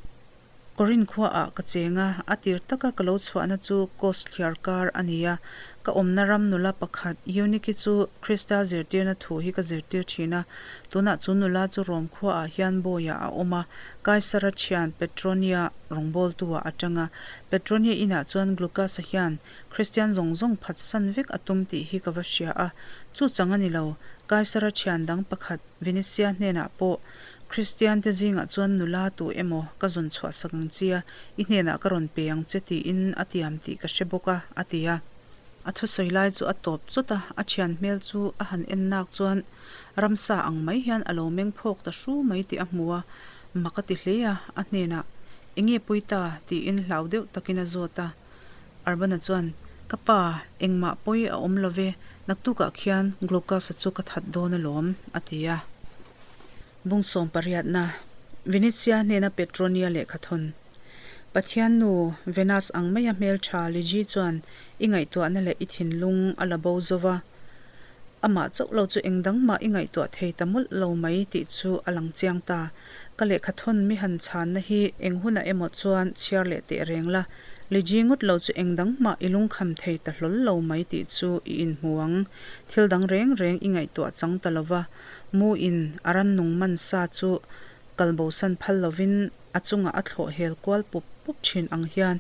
Korin khuaah ka cheng a, a tir taka ka lo chhuahna chu Kos thliar kar a ni a. Ka awmna ram nula pakhat, Euniki chu Krista zirtirna thu hi ka zirtir thin a. Tunah chu nula chu Rom khuaah hian bawiah a awm a, Kaisara thian Petronia rawngbawltu-ah a tang a. Petronia inah chuan Glucas-a hian Kristian zawng zawng phatsan vek a tum tih hi ka va hria a. Chu chang a ni lo, Kaisara thian dang pakhat, Venetia hnenah pawh Kristiante zingah chuan nula tu emaw ka zawn chhuah sak ang chia, i hnenah ka rawn pe ang che tiin a tiam tih ka hre bawk a, a ti a. A thusawi lai chu a tawp chawt a, a thian hmel chu a han en nak chuan ramsa ang mai hian a lo meng phawk ta hru mai tih a hmu a, mak a ti hle a, a hnenah, Enge pui ta? tiin hlau deuh takin a zawt a. Arbana chuan, Ka pa, engmah pawi a awm lo ve, naktukah khian Glaucus-a chu ka that dawn alawm, a ti a. Bung sawm pariatna, Venetia hnena Petronia lehkha thawn. Pathian nu, Venus ang maia hmeltha Liji chuan i ngaihtuahna leh i thinlung a la bo zo va. Amah chauh lo chu eng dang mah i ngaihtuah thei ta mawlh lo mai tih chu a lang chiang ta. Ka lehkha thawn mi han chhanna hi eng hunah emaw chuan chhiar leh teh reng la, Liji ngawt lo chu eng dang mah i lungkham thei ta hlawl lo mai tih chu i inhmu ang. Thil dang reng reng i ngaihtuah chang ta lo va, mu in a rannung man sa chu kalbosan phal lovin a chungah a thlawh hel kual pup pup thin ang hian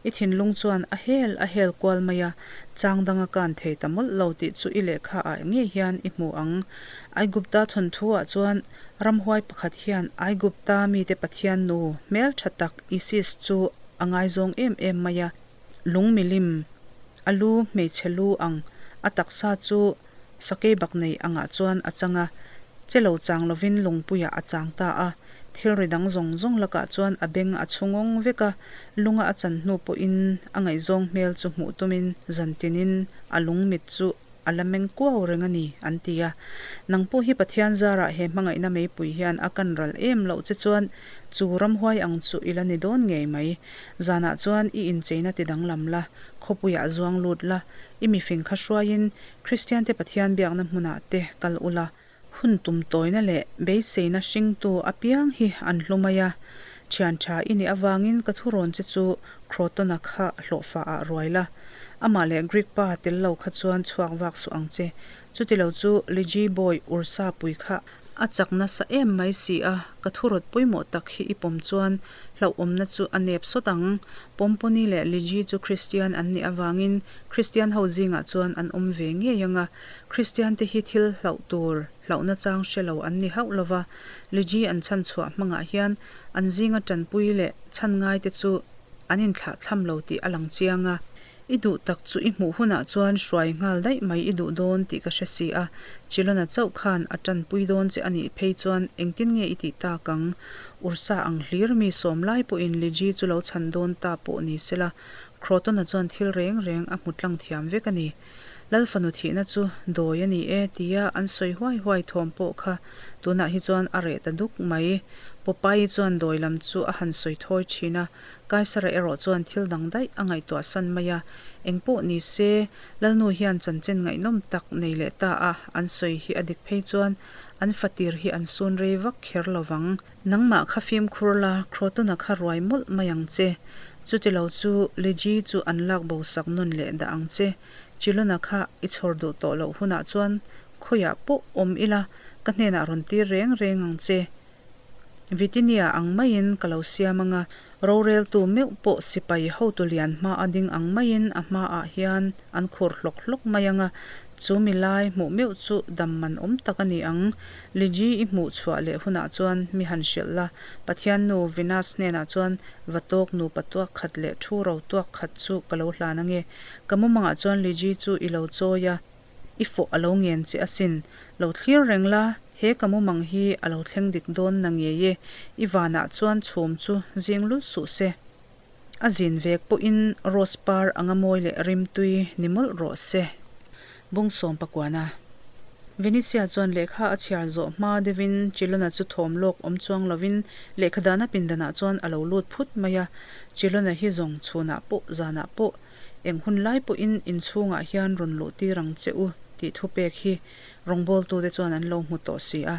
i thinlung chuan a hel a hel kual mai a, chang danga kan thei ta mawlh lo tih chu i lehkha ah ngei hian i hmu ang. Aigupta thawnthu ah chuan ramhuai pakhat hian Aigupta mite pathian nu hmeltha tak Isis chu a ngaizawng em em mai a, lung milim a lu hmeichhe lu ang a taksa chu Sakei bak nei angah chuan a chang a, che lo chang lovin lungpuiah a chang ta a. Thil ri dang zawng zawng lakah chuan a beng a chhu ngawng vek a, lunga a chan hnu pawhin a ngaihzawng hmel chu hmuh tumin zan tinin a lung mit chu a la meng kuau reng a ni, an ti a. Nang pawh hi Pathian zarah he hmangaihna meipui hian a kan ral em loh che chuan chu ramhuai ang chu i la ni dawn ngei mai. Zanah chuan i incheina ti danglam la, khawpuiah zuang lut la, i mifing kha hruaiin Kristiante Pathian biakna hmunah te kal ula, hun tum tawina leh beiseina hringtu apiang hi an hlu mai a. Thian tha i nih avangin ka thurawn che chu Crotona kha hlawhfa ah ruai la. Amah leh Greek pa tel lo kha chuan chhuak vak suh ang che. Chutilo chu Liji bawi Ursa pui kha A chak nasa em mai si a, ka thurawt pawimawh tak hi i pawm chuan hlauhawmna chu a nep sawt ang. Pomponi leh Liji chu Kristian an nih avangin Kristian ho zingah chuan an awm ve ngei ang a. Kristian te hi thil hlauh tur hlauhna chang hre lo an ni hauh lo va, Liji an chhan chhuah hmangah hian an zinga tanpui leh chhan ngaite chu an inthlahthlam lo tih a lang chiang a. I duh tak chu i hmuh hunah chuan hruai nghal daih mai i duh dawn tih ka hre si a, Chilona chauh khan a tanpui dawn che a nih phei chuan engtin nge i tih tak ang? Ursa ang hlir mi sawm lai pawhin Liji chu lo chhan dawn ta pawh ni sela, Crotona chuan thil reng reng a hmu tlang thiam vek a ni. Lal fanu thihna chu dawi a ni e tia an sawi huai huai thawm pawh kha tunah hi chuan a reh ta duk mai. Popeye chuan dawi lam chu a han sawi thawi thin a, Kaisara erawh chuan thil dang daih a ngaihtuah san mai a, eng pawh ni se, Lalnu hian chanchin ngaihnawm tak nei leh ta a, an sawi hi a dik phei chuan an fatir hi an sun rei vak kher lo vang. Nangmah kha fimkhur la, Crotona kha ruai mawlh mai ang che. Chutilo chu Liji chu an lak bo sak nawn leh dah ang che. Chilona kha i chhawr duh tawh loh hunah chuan khawiah pawh awm ila, ka hnenah rawn tir reng reng ang che. Vitinia ang maiin ka lo siam ang a, roreltu meuh pawh sipai hotu lian hmaa ding ang maiin a hmaah hian an khur hlawk hlawk mai ang a, chu mi lai hmuh meuh chu dam man awm tak a ni ang. Liji i hmuh chhuah leh hunah chuan mi han hrilh la, Pathian nu Venus hnenah chuan va tawk nupa tuak khat leh thu ro tuak khat chu ka lo hlan ange. Ka mumangah chuan Liji chu i lo chawi a. I fawh a lo ngen che asin. Lo thlir reng la, he ka mumang hi a lo thleng dik dawn na ngei e. I vanah chuan chhum chu zing lut suh se. A zin vek pawhin rose par anga mawi leh rimtui ni mawlh rawh se. Bung sawm pakuana. Venetia chuan lehkha a chhiar zawh hma deuhin Chilona chu thawm lawk awm chuang lovin lehkha dahna pindanah chuan a lo lut phut mai a. Chilona hi zawng chhunah pawh zanah pawh Eng hun lai pawhin inchhungah hian rawn luh tir ang che u tih thupek hi rawngbawltute chuan an lo hmu tawh si a.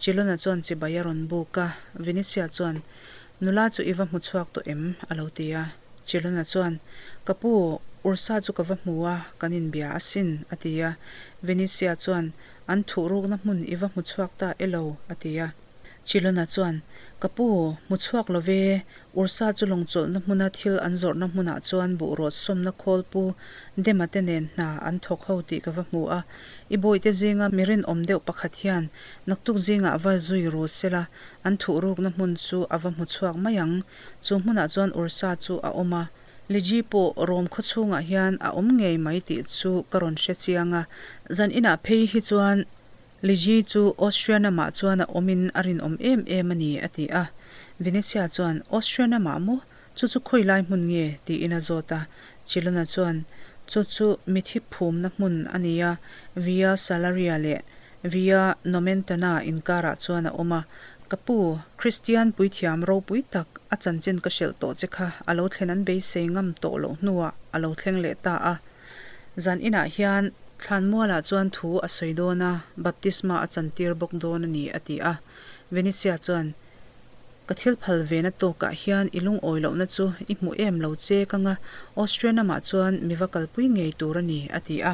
Chilona chuan chibai a rawn buk a, Venetia chuan, Nula chu i va hmu chhuak tawh em? a lo ti a. Chilona chuan, Ka pu, Ursa chu ka va hmu a, kan inbia asin, a ti a. Venetia chuan, An thuhrukna hmun i va hmu chhuak ta elo? a ti a. Chilona chuan, Ka pu, hmu chhuak lo ve, Ursa chu lawngchawlhna hmuna thil an zawrhna hmunah chuan buhrawt sawmna khawl pu Dema te nen hna an thawk ho tih ka va hmu a. I bawihte zinga mi rinawm deuh pakhat hian naktuk zingah va zui ru sela an thuhrukna hmun chu a va hmu chhuak mai ang. Chu hmunah chuan Ursa chu a awm a. Liji pawh Rom khaw chhungah hian a awm ngei mai tih chu ka rawn hre chiang a. Zan inah phei hi chuan Lizzie chu Austrian ramah chuan a awmin a rinawm em em a ni, a ti a. Venetia chuan, Austrian ramah maw? Chu chu khawi lai hmun nge? tiin a zawt a. Chilona chuan, Chu chu mithi phumna hmun a ni a, Via Salaria leh Via Nomentana inkarah chuan a awm a. Ka pu, Kristian puithiam ropui tak, a chanchin ka hrilh tawh che kha a lo thlen an beisei ngam tawh loh hnuah a lo thleng leh ta a. Zan inah hian Thlanmualah chuan thu a sawi dawn a, baptisma a chantir bawk dawn a ni, a ti a. Venetia chuan, Ka thil phal vena tawkah hian i lungawi lohna chu i hmu em lo che ka nga, Austrian ramah chuan mi va kalpui ngei tur a ni, a ti a.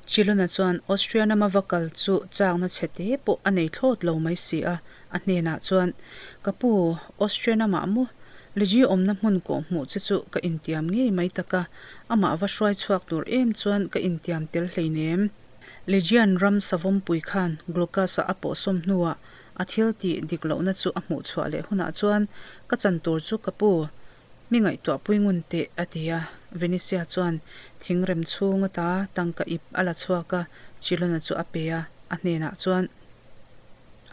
Chilona chuan Austrian rama va kal chu chakna chhe te pawh a nei thlawt lo mai si a, a hnenah chuan, Ka pu, Austrian ramah maw? Liji awmna hmun kawh hmuh che chu ka intiam ngei mai tak a, amah va hruai chhuak tur em chuan ka intiam tel hleinem. Lijian ram savawmpui khan Glucas-a a pawhsawm hnuah a thil tih dik lohna chu a hmuh chhuah leh hunah chuan ka chan tur chu ka pu, mi ngaihtuahpui ngun teh, a ti a. Venetia chuan thingrem chhung ata tangka ip a la chhuak a, Chilona chu a pe a, a hnenah chuan,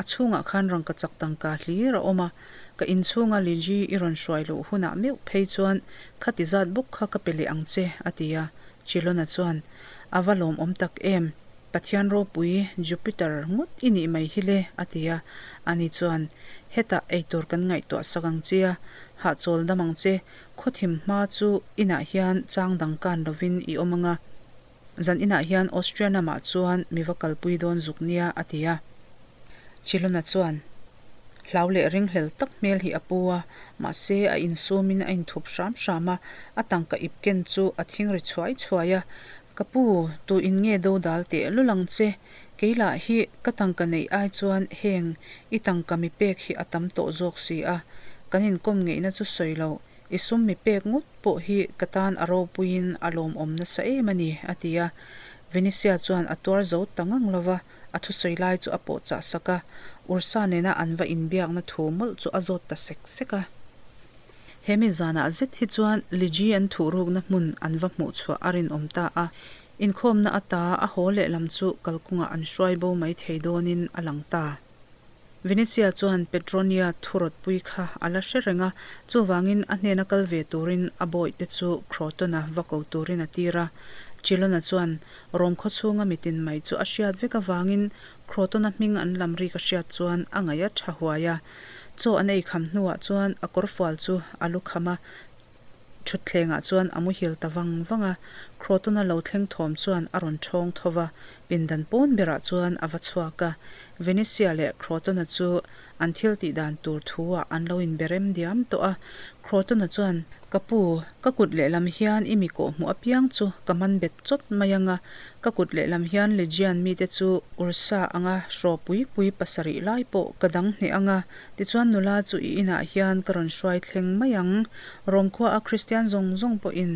A chhungah khan rangkachak tangka hlir a awm a, ka inchhunga Liji i rawn hruai loh hunah meuh phei chuan khati zat bawk kha ka pe leh ang che, a ti a. Chilona chuan, A va lawmawm tak em! Pathian ropui Jupiter ngawt i nih mai hi le, a ti a. Ani chuan, Hetah eitur kan ngaihtuah sak ang che a, hahchawl dam ang che, khawthim hma chu inah hian chang dang kan lovin i awm ang a. Zan inah hian Austrian ramah chuan mi va kalpui dawn zuk nia, a ti a. Chilona chuan hlau leh ringhlel tak hmel hi a pu a, mahse a insumin a inthup hram hram a, a tangka ip ken chu a thing ri chhuai chhuai a, Ka pu, tu in nge do dal teh lul ang che? Kei lah hi ka tangka neih ai chuan heng i tangka mi pek hi a tam tawh zawk si a, kan inkawm ngeihna chu sawi loh. I sum mi pek ngawt pawh hi ka tan a ropuiin a lawmawm nasa em a ni, a ti a. Venetia chuan a tuar zo ta ngang lo va, a thusawi lai chu a pawh chah sak a. Ursa nena an va inbiakna thu mawlh chu a zawt ta sek sek a. He mi zanah zet hi chuan Liji an thuhrukna hmun an va hmuh chhuah a rinawm ta a. Inkhawmna ata a haw lehlam chu kalkawngah an hruai bo mai thei dawnin a lang ta. Venetia chuan Petronia thurawtpui kha a la hre reng a, chuvangin a hnena kal ve turin a bawihte chu Crotona va ko turin a tir a. Chilona chuan Rom khaw chhunga mitin mai chu a hriat vek avangin Crotona hming an lam rik a hriat chuan a ngaih a tha huai a. Chaw an ei kham hnuah chuan a kawrfual chu a lu kham a, Thutthlengah chuan a muhil ta vang vang a, Crotona lo thleng thawm chuan a rawn ṭhawng tho va, pindan pawn berah chuan a va chhuak a. Venetia leh Crotona chu an thil tih dan tur thu-ah an lo inberem diam tawh a. Crotona chuan, Ka pu, ka kut lehlam hian i mi kawhhmuh apiang chu ka man bet chawt mai ang a, ka kut lehlam hian Legian mite chu Ursa anga hraw pui pui pasarih lai pawh ka dang hneh ang a, Tichuan nula chu i inah hian ka rawn hruai thleng mai ang. Rom khua a Kristian zawng zawng pawhin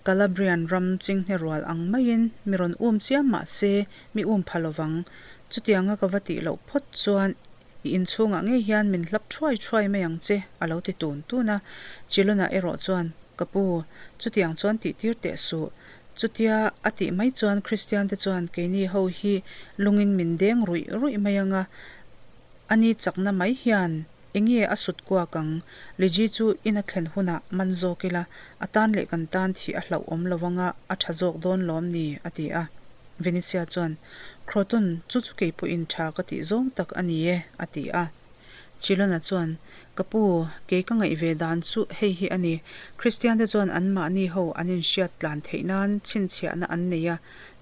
Calabrian ram chinghne rual ang maiin mi rawn um chiam mah se mi um pha lovang. Chutianga ka va tih loh phawt chuan i inchhungah ngei hian min hlap thuai thuai mai ang che, a lo ti tun tun a. Chilona erawh chuan, Ka pu, chutiang chuan tihtir teh suh. Chutia a tih mai chuan Kristiante chuan keini ho hi lungin min deng ruih ruih mai ang a, A ni chakna mai hian enge a sut kuak ang? Liji chu in a thlen hunah man zawk ila, a tan leh kan tan thih a hlauh awm lo anga a tha zawk dawn lawm ni? a ti a. Venetia chuan, Croton, chu chu kei pawhin tha ka tih zawng tak a ni e, a ti a. Chilona chuan, Ka pu, kei ka ngaih ve dan chu hei hi a ni. Kristiante chuan anmahni ho an inhriat tlan theih nan chhinchhiahna an nei a.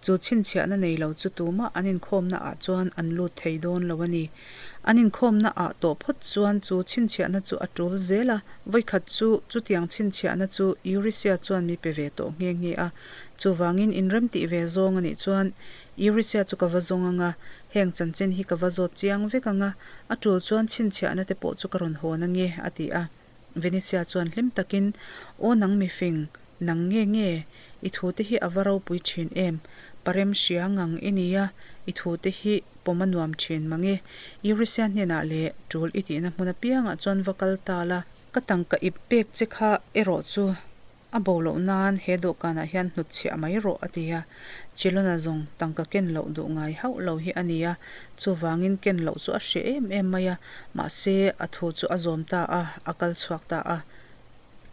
Chu chhinchhiahna nei lo chu tumah an inkhawmna ah chuan an lut thei dawn lo a ni. An inkhawmna ah tawh phawt chuan chu chhinchhiahna chu a tul zel a, vawikhat chu chutiang chhinchhiahna chu Eurisia chuan mi pe ve tawh nghe nghe a. Chuvangin inrem tih ve zawng a nih chuan Eurisia chu ka va zawng ang a, heng chanchin hi ka va zawt chiang vek ang a, a tul chuan chhinchhiahna te pawh chu ka rawn hawn ange, a ti a. Venetia chuan hlim takin, Aw nang mifing, nang nge nge, i thute hi a va ropui thin em? Parem hria ngang i nia, i thute hi pawm a nuam thin mang e. Eurisia hnenah leh tul i tihna hmun apiangah chuan va kal ta la, ka tangka ip pek che kha erawh chu A bo loh nan he dawhkanah hian hnutchhiah mai rawh, a ti a. Chilona zawng tangka ken loh duh ngai hauh lo hi a ni a, chuvangin ken loh chu a hreh em em mai a, mahse a thu chu a zawm ta a, a kal chhuak ta a.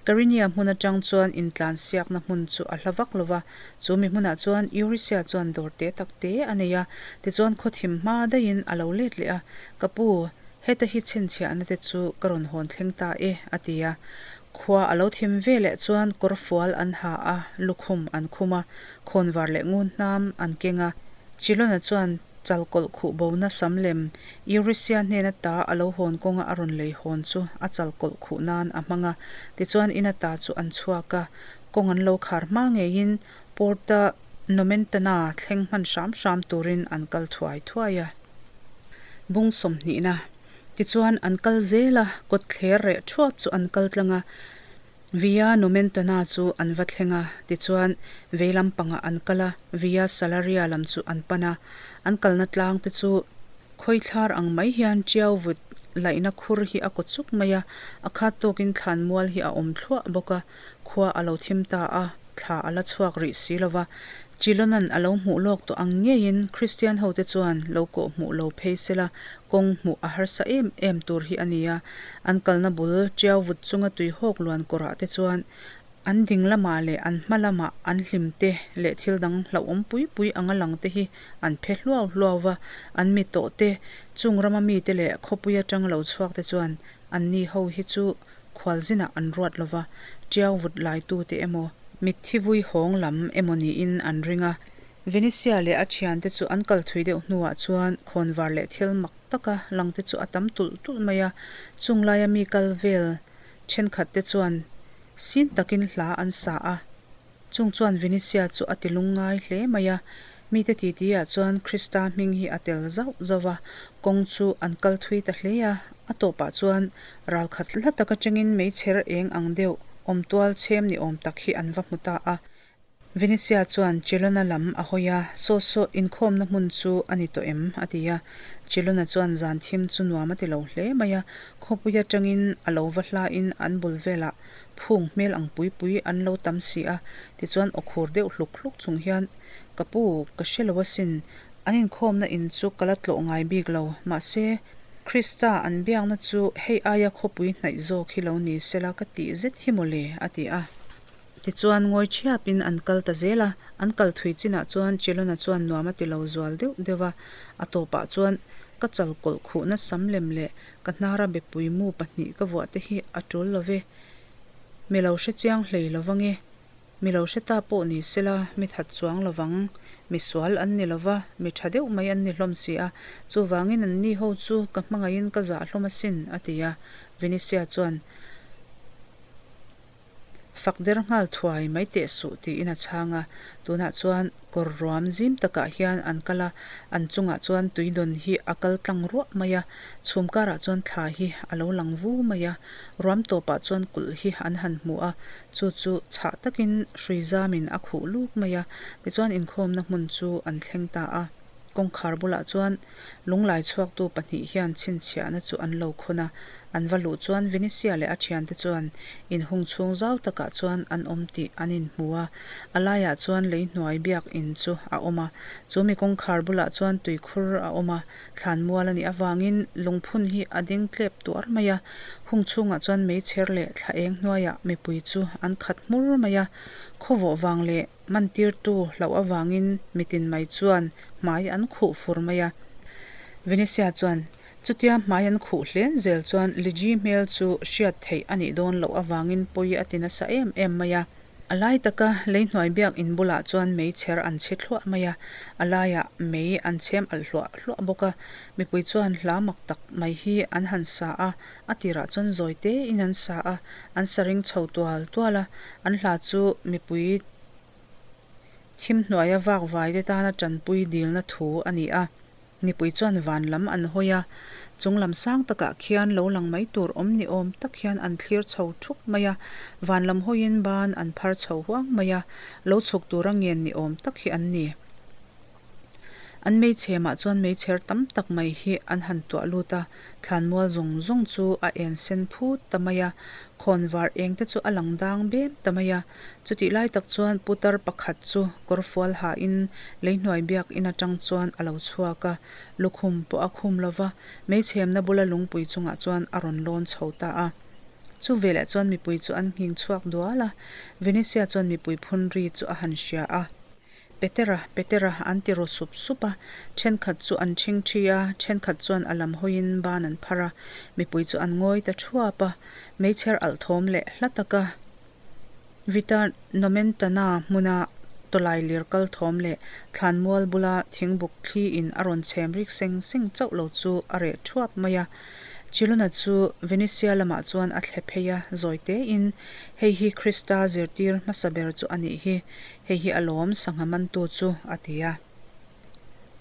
Karinia hmun atang chuan intlan siakna hmun chu a hla vak lo va, chu mi hmunah chuan Eurisia chuan dawr te tak te a nei a, tichuan khawthim hma daihin a lo let leh a, Ka pu, heta hi chhinchhiahna te chu ka rawn hawn thleng ta e, a ti a. Khua a lo thim ve leh chuan kawrfual an ha a, lukhum an khum a, khawnvar leh ngun hnam an keng a. Chilona chuan chalkawlh khuh bona sam lem Eurisia hnena ta a lo hawn kawnga a rawn lei hawn chu a chalkawlh khuh nan a hmang a. Tichuan ina ta chu an chhuak a, kawng an lo khar hma ngeiin Porta Nomentana thleng hman hram hram turin an kal thuai thuai a. Bung sawmhnihna Tichuan an kal zel a, kawtthler reh thuap chu an kal tlang a, Via Nomentana chu an va thleng a, tichuan vei lam pangah an kal a, Via Salaria lam chu an pan a. An kalna tlang te chu khawithlar ang mai hian tiau vut laihna khur hi a kaw chuk mai a, a khat tawkin thlan mual hi a awm thluah bawk a, khua a lo thim ta a, thla a la chhuak rih si lo va. Chilonan a lo hmuh lawk tawh ang ngeiin Kristian hote chuan lo kawh hmuh lo phei sela kawng hmuh a harsa em em tur hi a ni a. An kalna bul tiau vut chunga tuihawk luan kawrah te chuan an ding lamah leh an hma lamah an hlim te leh thil dang hlauhawm pui pui anga lang te hi an phe hluau hluau va. An mi tawh te, chung rama mite leh khawpui atanga lo chhuak te chuan anni ho hi chu Khualzinah an ruat lova, tiau vut laitute emaw, mitthi vui hawng lam emaw niin an ring a. Venetia leh a thiante chu an kal thui deuh hnuah chuan khawnvar leh thil mak taka langte chu a tam tulh tulh mai a. Chung laia mi kal vel thenkhatte chuan sin takin hla an sa a. Chung chuan Venetia chu a ti lungngai hle mai a, mite titi ah chuan Krista hming hi a tel zauh zauh va, kawng chu an kal thui ta hle a, a tawpah chuan ralkhat hla tak atangin meichher eng ang deuh awmtual chhem ni awm tak hi an va hmu ta a. Venetia chuan Chelona lam a hawi a, Saw saw, inkhawmna hmun chu a ni tawh em? a ti a. Chelona chuan zan thim chu nuam a ti lo hle mai a, khawpui atangin a lo va hlain an bul velah Phung hmel ang pui pui an lo tam si a, tichuan aw khur deuh hluk hluk chung hian, Ka pu, ka hre lo asin, an inkhawmna in chu ka la tlawh ngai bik lo, mahse, Krista an biakna chu hei aia khawpui hnaih zawk hi lo ni sela ka tih zet hi maw le, a ti a. Tichuan ngawi thiapin an kal ta zel a, an kal thui chinah chuan Chelona chuan nuam a ti lo zual deuh deuh a, a tawpah chuan ka chal kawlh khuhna sam lem leh Ka hnara bepui mu pahnih ka vuah te hi a tul lo ve. Mi lo hre chiang hlei lo vang e. Mi lo hre ta pawh ni sela mi that chuang lo vang. Mi sual an ni lo va, mi tha deuh mai an ni hlawm si a. Chuvangin an ni ho chu ka hmangaihin ka zah hlawm asin, a ti a. Venetia chuan. Fak der nghal thuai mai teh suh tiin a chhang a, tunah chuan kawr ruam zim takah hian an kal a, an chungah chuan tuidawn hi a kal tlang ruah mai a, chhum karah chuan thla hi a lo lang vu mai a, ruam tawpah chuan kulh hi an han hmu a, chu chu chhah takin hrui zamin a khuh luk mai a, tichuan inkhawmna hmun chu an thleng ta a. Kawngkhar bulah chuan lunglai chhuaktu pahnih hian chhinchhiahna chu an lo khawn a, an va luh chuan Venetia leh a thiante chuan inhung chhung zau takah chuan an awm tih an inhmu a, a laiah chuan lei hnuai biak in chu a awm a, chu mi kawngkhar bulah chuan tuikhur a awm a, thlanmual a nih avangin lungphun hi a ding tlep tuar mai a, hung chhungah chuan meichher leh thla eng hnuaiah mipui chu an khat hmur mai a, khawvawh vang leh Mantirtu hlauh avangin mitin mai chuan hmai an khuh fur mai a. Venetia chuan chutia hmai an khuh hlen zel chuan Liji hmel chu hriat theih a nih dawn loh avangin pawi a ti nasa em em mai a. A lai taka lei hnuai biak in bulah chuan meichher an chhi thluah mai a, a laiah mei an chhem alh hluah hluah bawk a. Mipui chuan hla mak tak mai hi an han sa a, a tirah chuan zawi tein an sa a, an sa ring chho tual tual a, an hla chu mipui thim hnuaia vak vai te tana tanpui dilna thu a ni a. Mipui chuan van lam an hawi a, chung lam sang takah khian lo lang mai tur awm ni awm tak hian an thlir chho thup mai a, van lam hawiin ban an phar chho huang mai a, lo chhuk tura ngen ni awm tak hi an ni. An meichhemah chuan meichher tam tak mai hi an han tuah lut a, thlanmual zawng zawng chu a en sen phut ta mai a, khawnvar eng te chu a lang dang bem ta mai a. Chutih lai tak chuan putar pakhat chu kawrfual hain leihnuai biakin atang chuan a lo chhuak a, lukhum pawh a khum lo va, meichhemna bula lungpui chungah chuan a rawn lawn chho ta a. Chu veleh chuan mipui chu an nghing chhuak dual a, Venetia chuan mipui phun ri chu a han hria a. Petera, Petera an ti ru sup sup a, thenkhat chu an ṭhing ṭhi a, thenkhat chuan a lam hawiin ban an phar a, mipui chu an ngawi ta ṭhuap a, meichher alh thawm leh hla taka Vita Nomentana hmuna tawlai lir kal thawm leh thlanmual bula thingbuk thli in a rawn chhem rik seng seng chauh lo chu a reh thuap mai a. Chilona chu Venetia lamah chuan a thle phei a, zawi tein, Hei hi Krista zirtir hmasa ber chu a nih hi, hei hi a lawm sangha mantu chu, a ti a.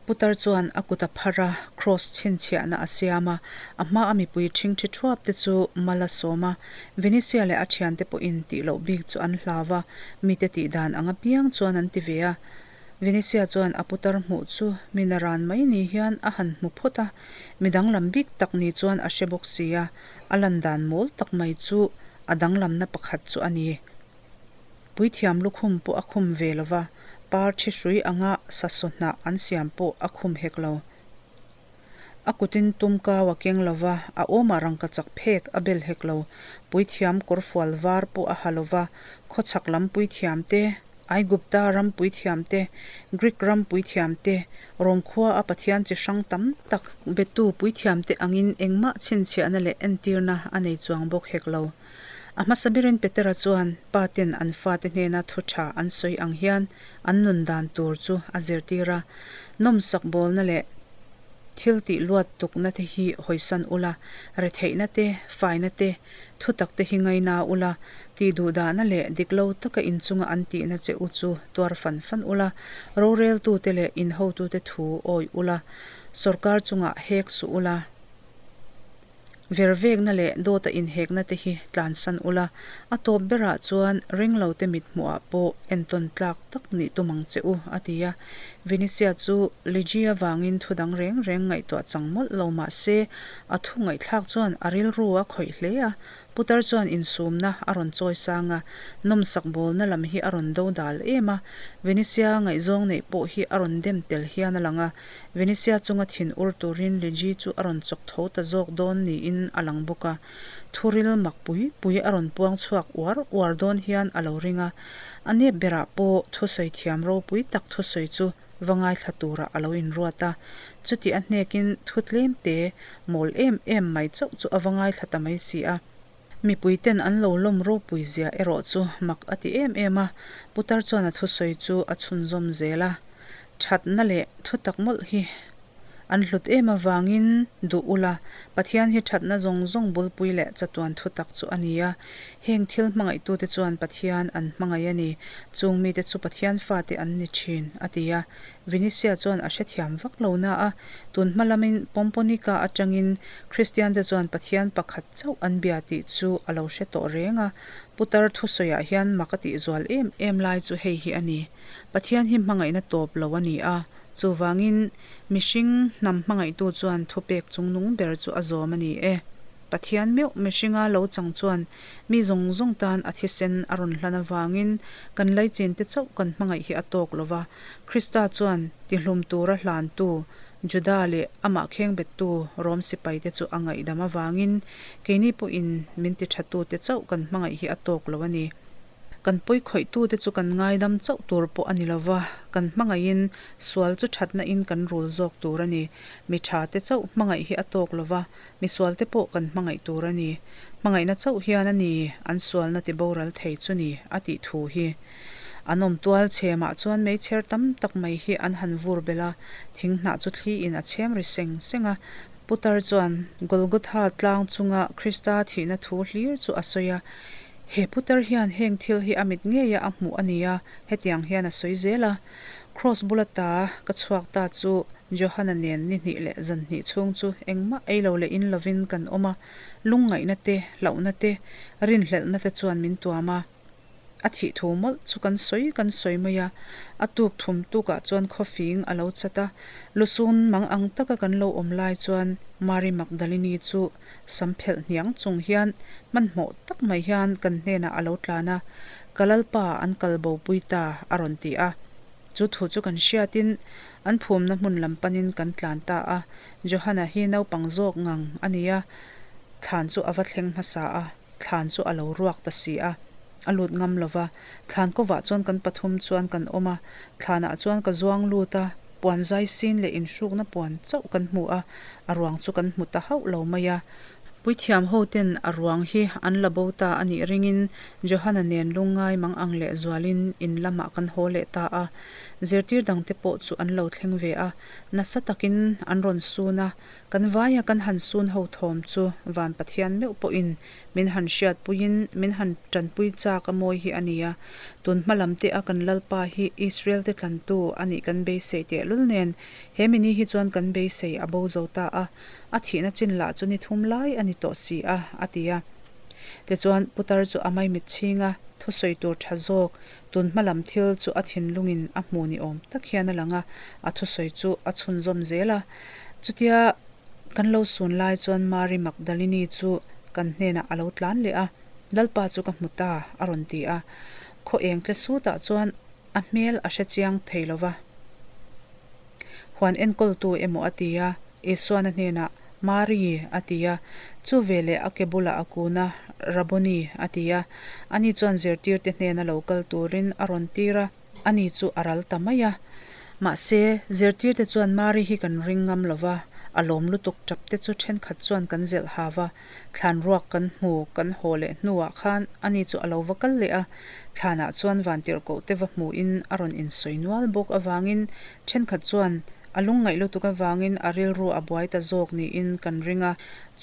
Putar chuan a kut a phar a, kraws chhinchhiahna a siam a, a hma a mipui ṭhingṭhi ṭhuap te chu mal a sawm a. Venetia leh a ṭhiante pawhin tih loh bik chu an hlau a, mite tih dan ang apiang chuan an ti ve a. Venetia chuan a putar hmuh chu mi naran mai ni hian a han hmu phawt a, mi danglam bik tak ni chuan a hre bawk si a, a lan dan mawl tak mai chu a danglamna pakhat chu a ni. Puithiam lukhum pawh a khum ve lo va, par thi hrui anga sasaw hnah an siam pawh a khum hek lo. A kutin tum kau a keng lo va, a awmah rangkachak phek a bel hek lo. Puithiam kawrfual var pawh a ha lo va, khawchhak lam puithiam te, Aigupta ram puithiam te, Greek ram puithiam te, Rom khua a Pathian chi hrang tam tak betu puithiam te angin engmah chhinchhiahna leh entirna a nei chuang bawk hek lo. A hmasa berin Petera chuan pa ten an fate hnena thu tha an sawi ang hian an nun dan tur chu a zirtir a, nawmsak bawlna leh thil tih luat tukna te hi hawisan ula, retheihna te, faina te, thutak te hi ngaina ula, tih duhdahna leh dik lo taka inchunga an tihna che u chu tuar fan fan ula, roreltute leh inhotute thu awih ula, sorkar chungah hek suh ula. Vervekna leh dawta inhekna te hi tlansan ula, a tawp berah chuan ringlote mithmuhah pawh entawn tlak tak nih tum ang che u, a ti a. Venetia chu Ligi avangin thu dang reng reng ngaihtuah chang mawlh lo mah se, a thu ngaihthlak chuan a rilru a khawih hle a. Putar chuan insumna a rawn chawi sang a, nawmsak bawlna lam hi a rawn do dal em a. Venetia ngaihzawng neih pawh hi a rawn dem tel hian a lang a. Venetia chunga thin ur turin Ligi chu a rawn chawk tho ta zawk dawn niin a lang bawk a, thuril mak pui pui a rawn puang chhuak uar uar dawn hian a lo ring a. A nep berah pawh thusawi thiam ropui tak thusawi chu va ngaithla turah a lo inruat a, chuti a hnekin thu tlem te mawl em em mai chauh chu a va ngaithla ta mai si a. Mipui ten an lo lawm ropui zia erawh chu mak a ti em em a, putar chuan a thusawi chu a chhunzawm zel a. Thatna leh thutak mawlh hi an hlut em avangin duh ula, Pathian hi thatna zawng zawng bulpui leh chatuan thutak chu a ni a. Heng thil hmangaihtute chuan Pathian an hmangaih a ni, chung mite chu Pathian fate an ni thin, a ti a. Vinicius chuan a hrethiam vak lo na a, tun hma lamin Pomponica atangin Kristiante chuan Pathian pakhat chauh an bia tih chu a lo hre tawh reng a, putar thusawiah hian mak a tih zual em em lai chu hei hi a ni. Pathian hi hmangaihna tawp lo a ni a, chuvangin mihring hnam hmangaihtu chuan thupek chungnung ber chu a zawm a ni e. Pathian meuh mihringa lo chang chuan mi zawng zawng tan a thisen a rawn hlan avangin kan laichin te chauh kan hmangaih hi a tawk lo va, Krista chuan tihlum tura hlantu Juda leh amah khengbettu Rom sipaite chu a ngaihdam avangin keini pawhin min tithatute chauh kan hmangaih hi a tawk lo a ni. Kan pawi khawihtute chu kan ngaidam chauh tur pawh a ni lo va, kan hmangaihin sual chu thatna in kan rul zawk tur a ni. Mi tha te chauh hmangaih hi a tawk lo va, mi sual te pawh kan hmangaih tur a ni. Hmangaihna chauh hian a ni an sualna ti boral thei chu ni, a tih thu hi. An awm tual chhemah chuan meichher tam tak mai hi an han vur belh a, thing hnah chu thli in a chhem ri seng seng a. Putar chuan Golgotha tlang chunga Krista thihna thu hlir chu a sawi a, He putar hian heng thil hi a mit ngeia a hmuh a ni a, hetiang hian a sawi zel a. Kraws bula ta ka chhuak ta chu Johana nen ni hnih leh zan hnih chhung chu engmah ei lo leh in lovin kan awm a, lungngaihna te, hlauhna te, rinhlelhna te chuan min tuam a. A thih thu mawlh chu kan sawi kan sawi mai a, a tuk thum tukah chuan khawfing a lo chat a, lusun mang ang taka kan lo awm lai chuan Mari Magdalini chu sam phelh hniang chung hian hmanhmawh tak mai hian kan hnenah a lo tlan a, Ka Lalpa an kal bo pui ta a rawn ti a. Chu thu chu kan hriatin an phumna hmun lam panin kan tlan ta a, Johana hi naupang zawk ngang a ni a, thlan chu a va thleng hmasa a. Thlan chu a lo ruak ta si a, a lut ngam lo va. Thlan kovah chuan kan pathum chuan kan awm a, thlanah chuan ka zuang lut a, puan zai sin leh inhrukna puan chauh kan hmu a, a ruang chu kan hmu ta hauh lo mai a. Puithiam ho ten a ruang hi an la bo ta a nih ringin Johana nen lungngai mang ang leh zualin in lamah kan haw leh ta a. Zirtir dangte pawh chu an lo thleng ve a, nasa takin an rawn sun a, Kan vaia kan han sun ho thawm chu Van Pathian meuh pawhin min han hriatpuiin min han tanpui chak a mawi hi a ni a. Tun hma lam te a kan Lalpa hi Israel te tlantu a nih kan beisei tehlul nen he mini hi chuan kan beisei a bo zo ta a, a thihna chin lah chu ni thum lai a ni tawh si a, a ti a. Tichuan putar chu a maimit chhing a, thusawi tur tha zawk Tun hma lam thil chu a thinlungin a hmu ni awm tak hian a lang a, a thusawi chu a chhunzawm zel a. Chutia kan lo sun lai chuan Mari Magdalini chu kan hnenah a lo tlan leh a, Lalpa chu ka hmu ta, a rawn ti a. Khaw eng tle sutah chuan a hmel a hre chiang thei lo va. Huan enkawltu emaw a ti a, Isuana hnenah, Mari! a ti a. Chu veleh a ke bulah a kun a, Rabboni! a ti a. Ani chuan zirtirte hnena lo kal turin a rawn tir a, ani chu a ral ta mai a. Mahse, zirtirte chuan Mari hi kan ring ngam lo va, a lawm lutuk tap te chu thenkhat chuan kan zelh ha va. Thlan ruak kan hmu kan haw leh hnuah khan ani chu a lo va kal leh a, thlanah chuan vantirhkoh te va hmuhin a rawn insawi nual bawk avangin thenkhat chuan a lungngaih lutuk avangin a rilru a buai ta zawk niin kan ring a.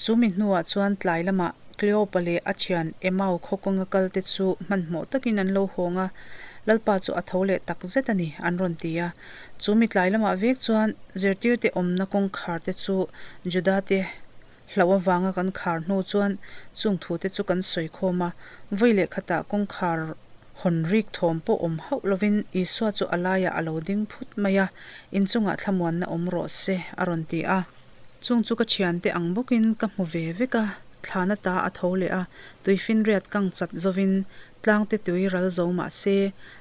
Chu mi hnuah chuan tlai lamah Cleopa leh a thian Emau khaw kawnga kal te chu hmanhmawh takin an lo hawng a, Lalpa chu a tho leh tak zet a ni an rawn ti a. Chu mi tlai lamah vek chuan zirtirte awmna kawngkhar te chu Juda te Hlauh avanga kan khar hnu chuan chung thute chu kan sawi khawm a, vawi leh khatah kawngkhar hawn rik thawm pawh awm hauh lovin Isua chu a laiah a lo ding phut mai a, Inchungah thlamuanna awm rawh se, a rawn ti a. Chung chu ka thiante ang bawkin ka hmu ve vek a, thlana ta a tho leh a, tuifinriat kang chat zovin tlangte tui ral zo mah se,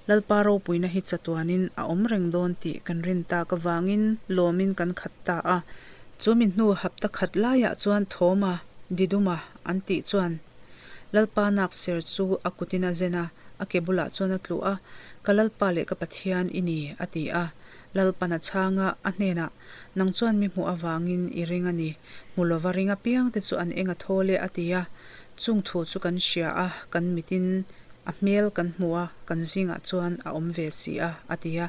Lalpa ropuina hi chatuanin a awm reng dawn tih kan rin tak avangin lawmin kan khat ta a. Chu mi hnu hapta khat laiah chuan Thawma, Diduma an tih chuan Lalpa nak ser chu a kutin a zen a, a ke bulah chuan a tluh a, Ka Lalpa leh ka Pathian i ni, a ti a. Lalpan a chhang a, a hnenah, Nang chuan mi hmuh avangin i ring a ni, hmu lova ring apiangte chu an eng a thawl e, a ti a. Chung thu chu kan hria a, kan mitin a hmel kan hmu a, kan zingah chuan a awm ve si a, a ti a.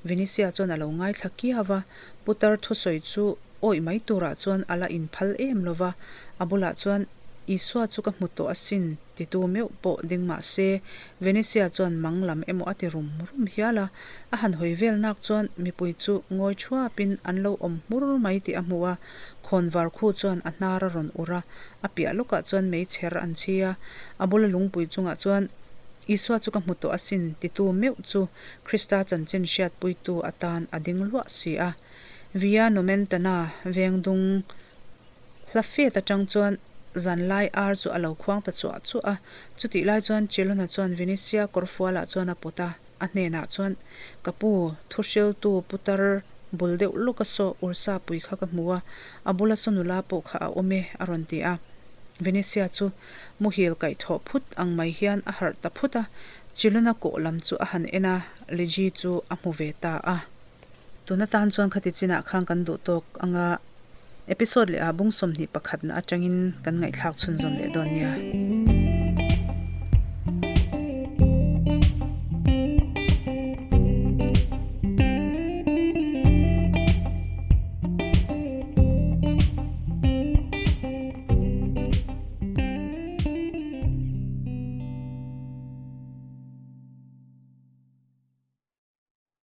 Vinisia chuan a lo ngaithla kiau a, Putar thusawi chu awih mai turah chuan a la inphal em lo va, a bulah chuan, Isua chu ka hmu tawh asin, titu meuh pawh ding mah se, Venetia chuan mang lam emaw a ti rum rum hial a. A han hawi vel nak chuan mipui chu ngawi thuapin an lo awm hmur mai tih a hmu a, khawnvar khu chuan a hnar a rawn ur a, a piah lawkah chuan meichher an chhi a, a bula lungpui chungah chuan, Isua chu ka hmu tawh asin, titu meuh chu Krista chanchin hriatpuitu atan a ding luah si a. Via Nomentana vengdung hla fet atang chuan zanlai ar chu a lo khuang ta chuah chuah a. Chutih lai chuan Chilona chuan Venetia kawrfualah chuan a pawt a, a hnenah chuan, Ka pu, thuhriltu putar bul deuh lawka saw Ursa pui kha ka hmu a, a bula saw nula pawh kha a awm e, a rawn ti a. Venetia chu muhil kaihthawh phut ang mai hian a harh ta phut a. Chilona kawh lam chu a han en a, Liji chu a hmu ve ta a. Tun atan chuan khati chinah khan kan duh tawk anga episode leh ah bung 21 na atangin kan ngaihthlak chhunzawm leh dawn nia.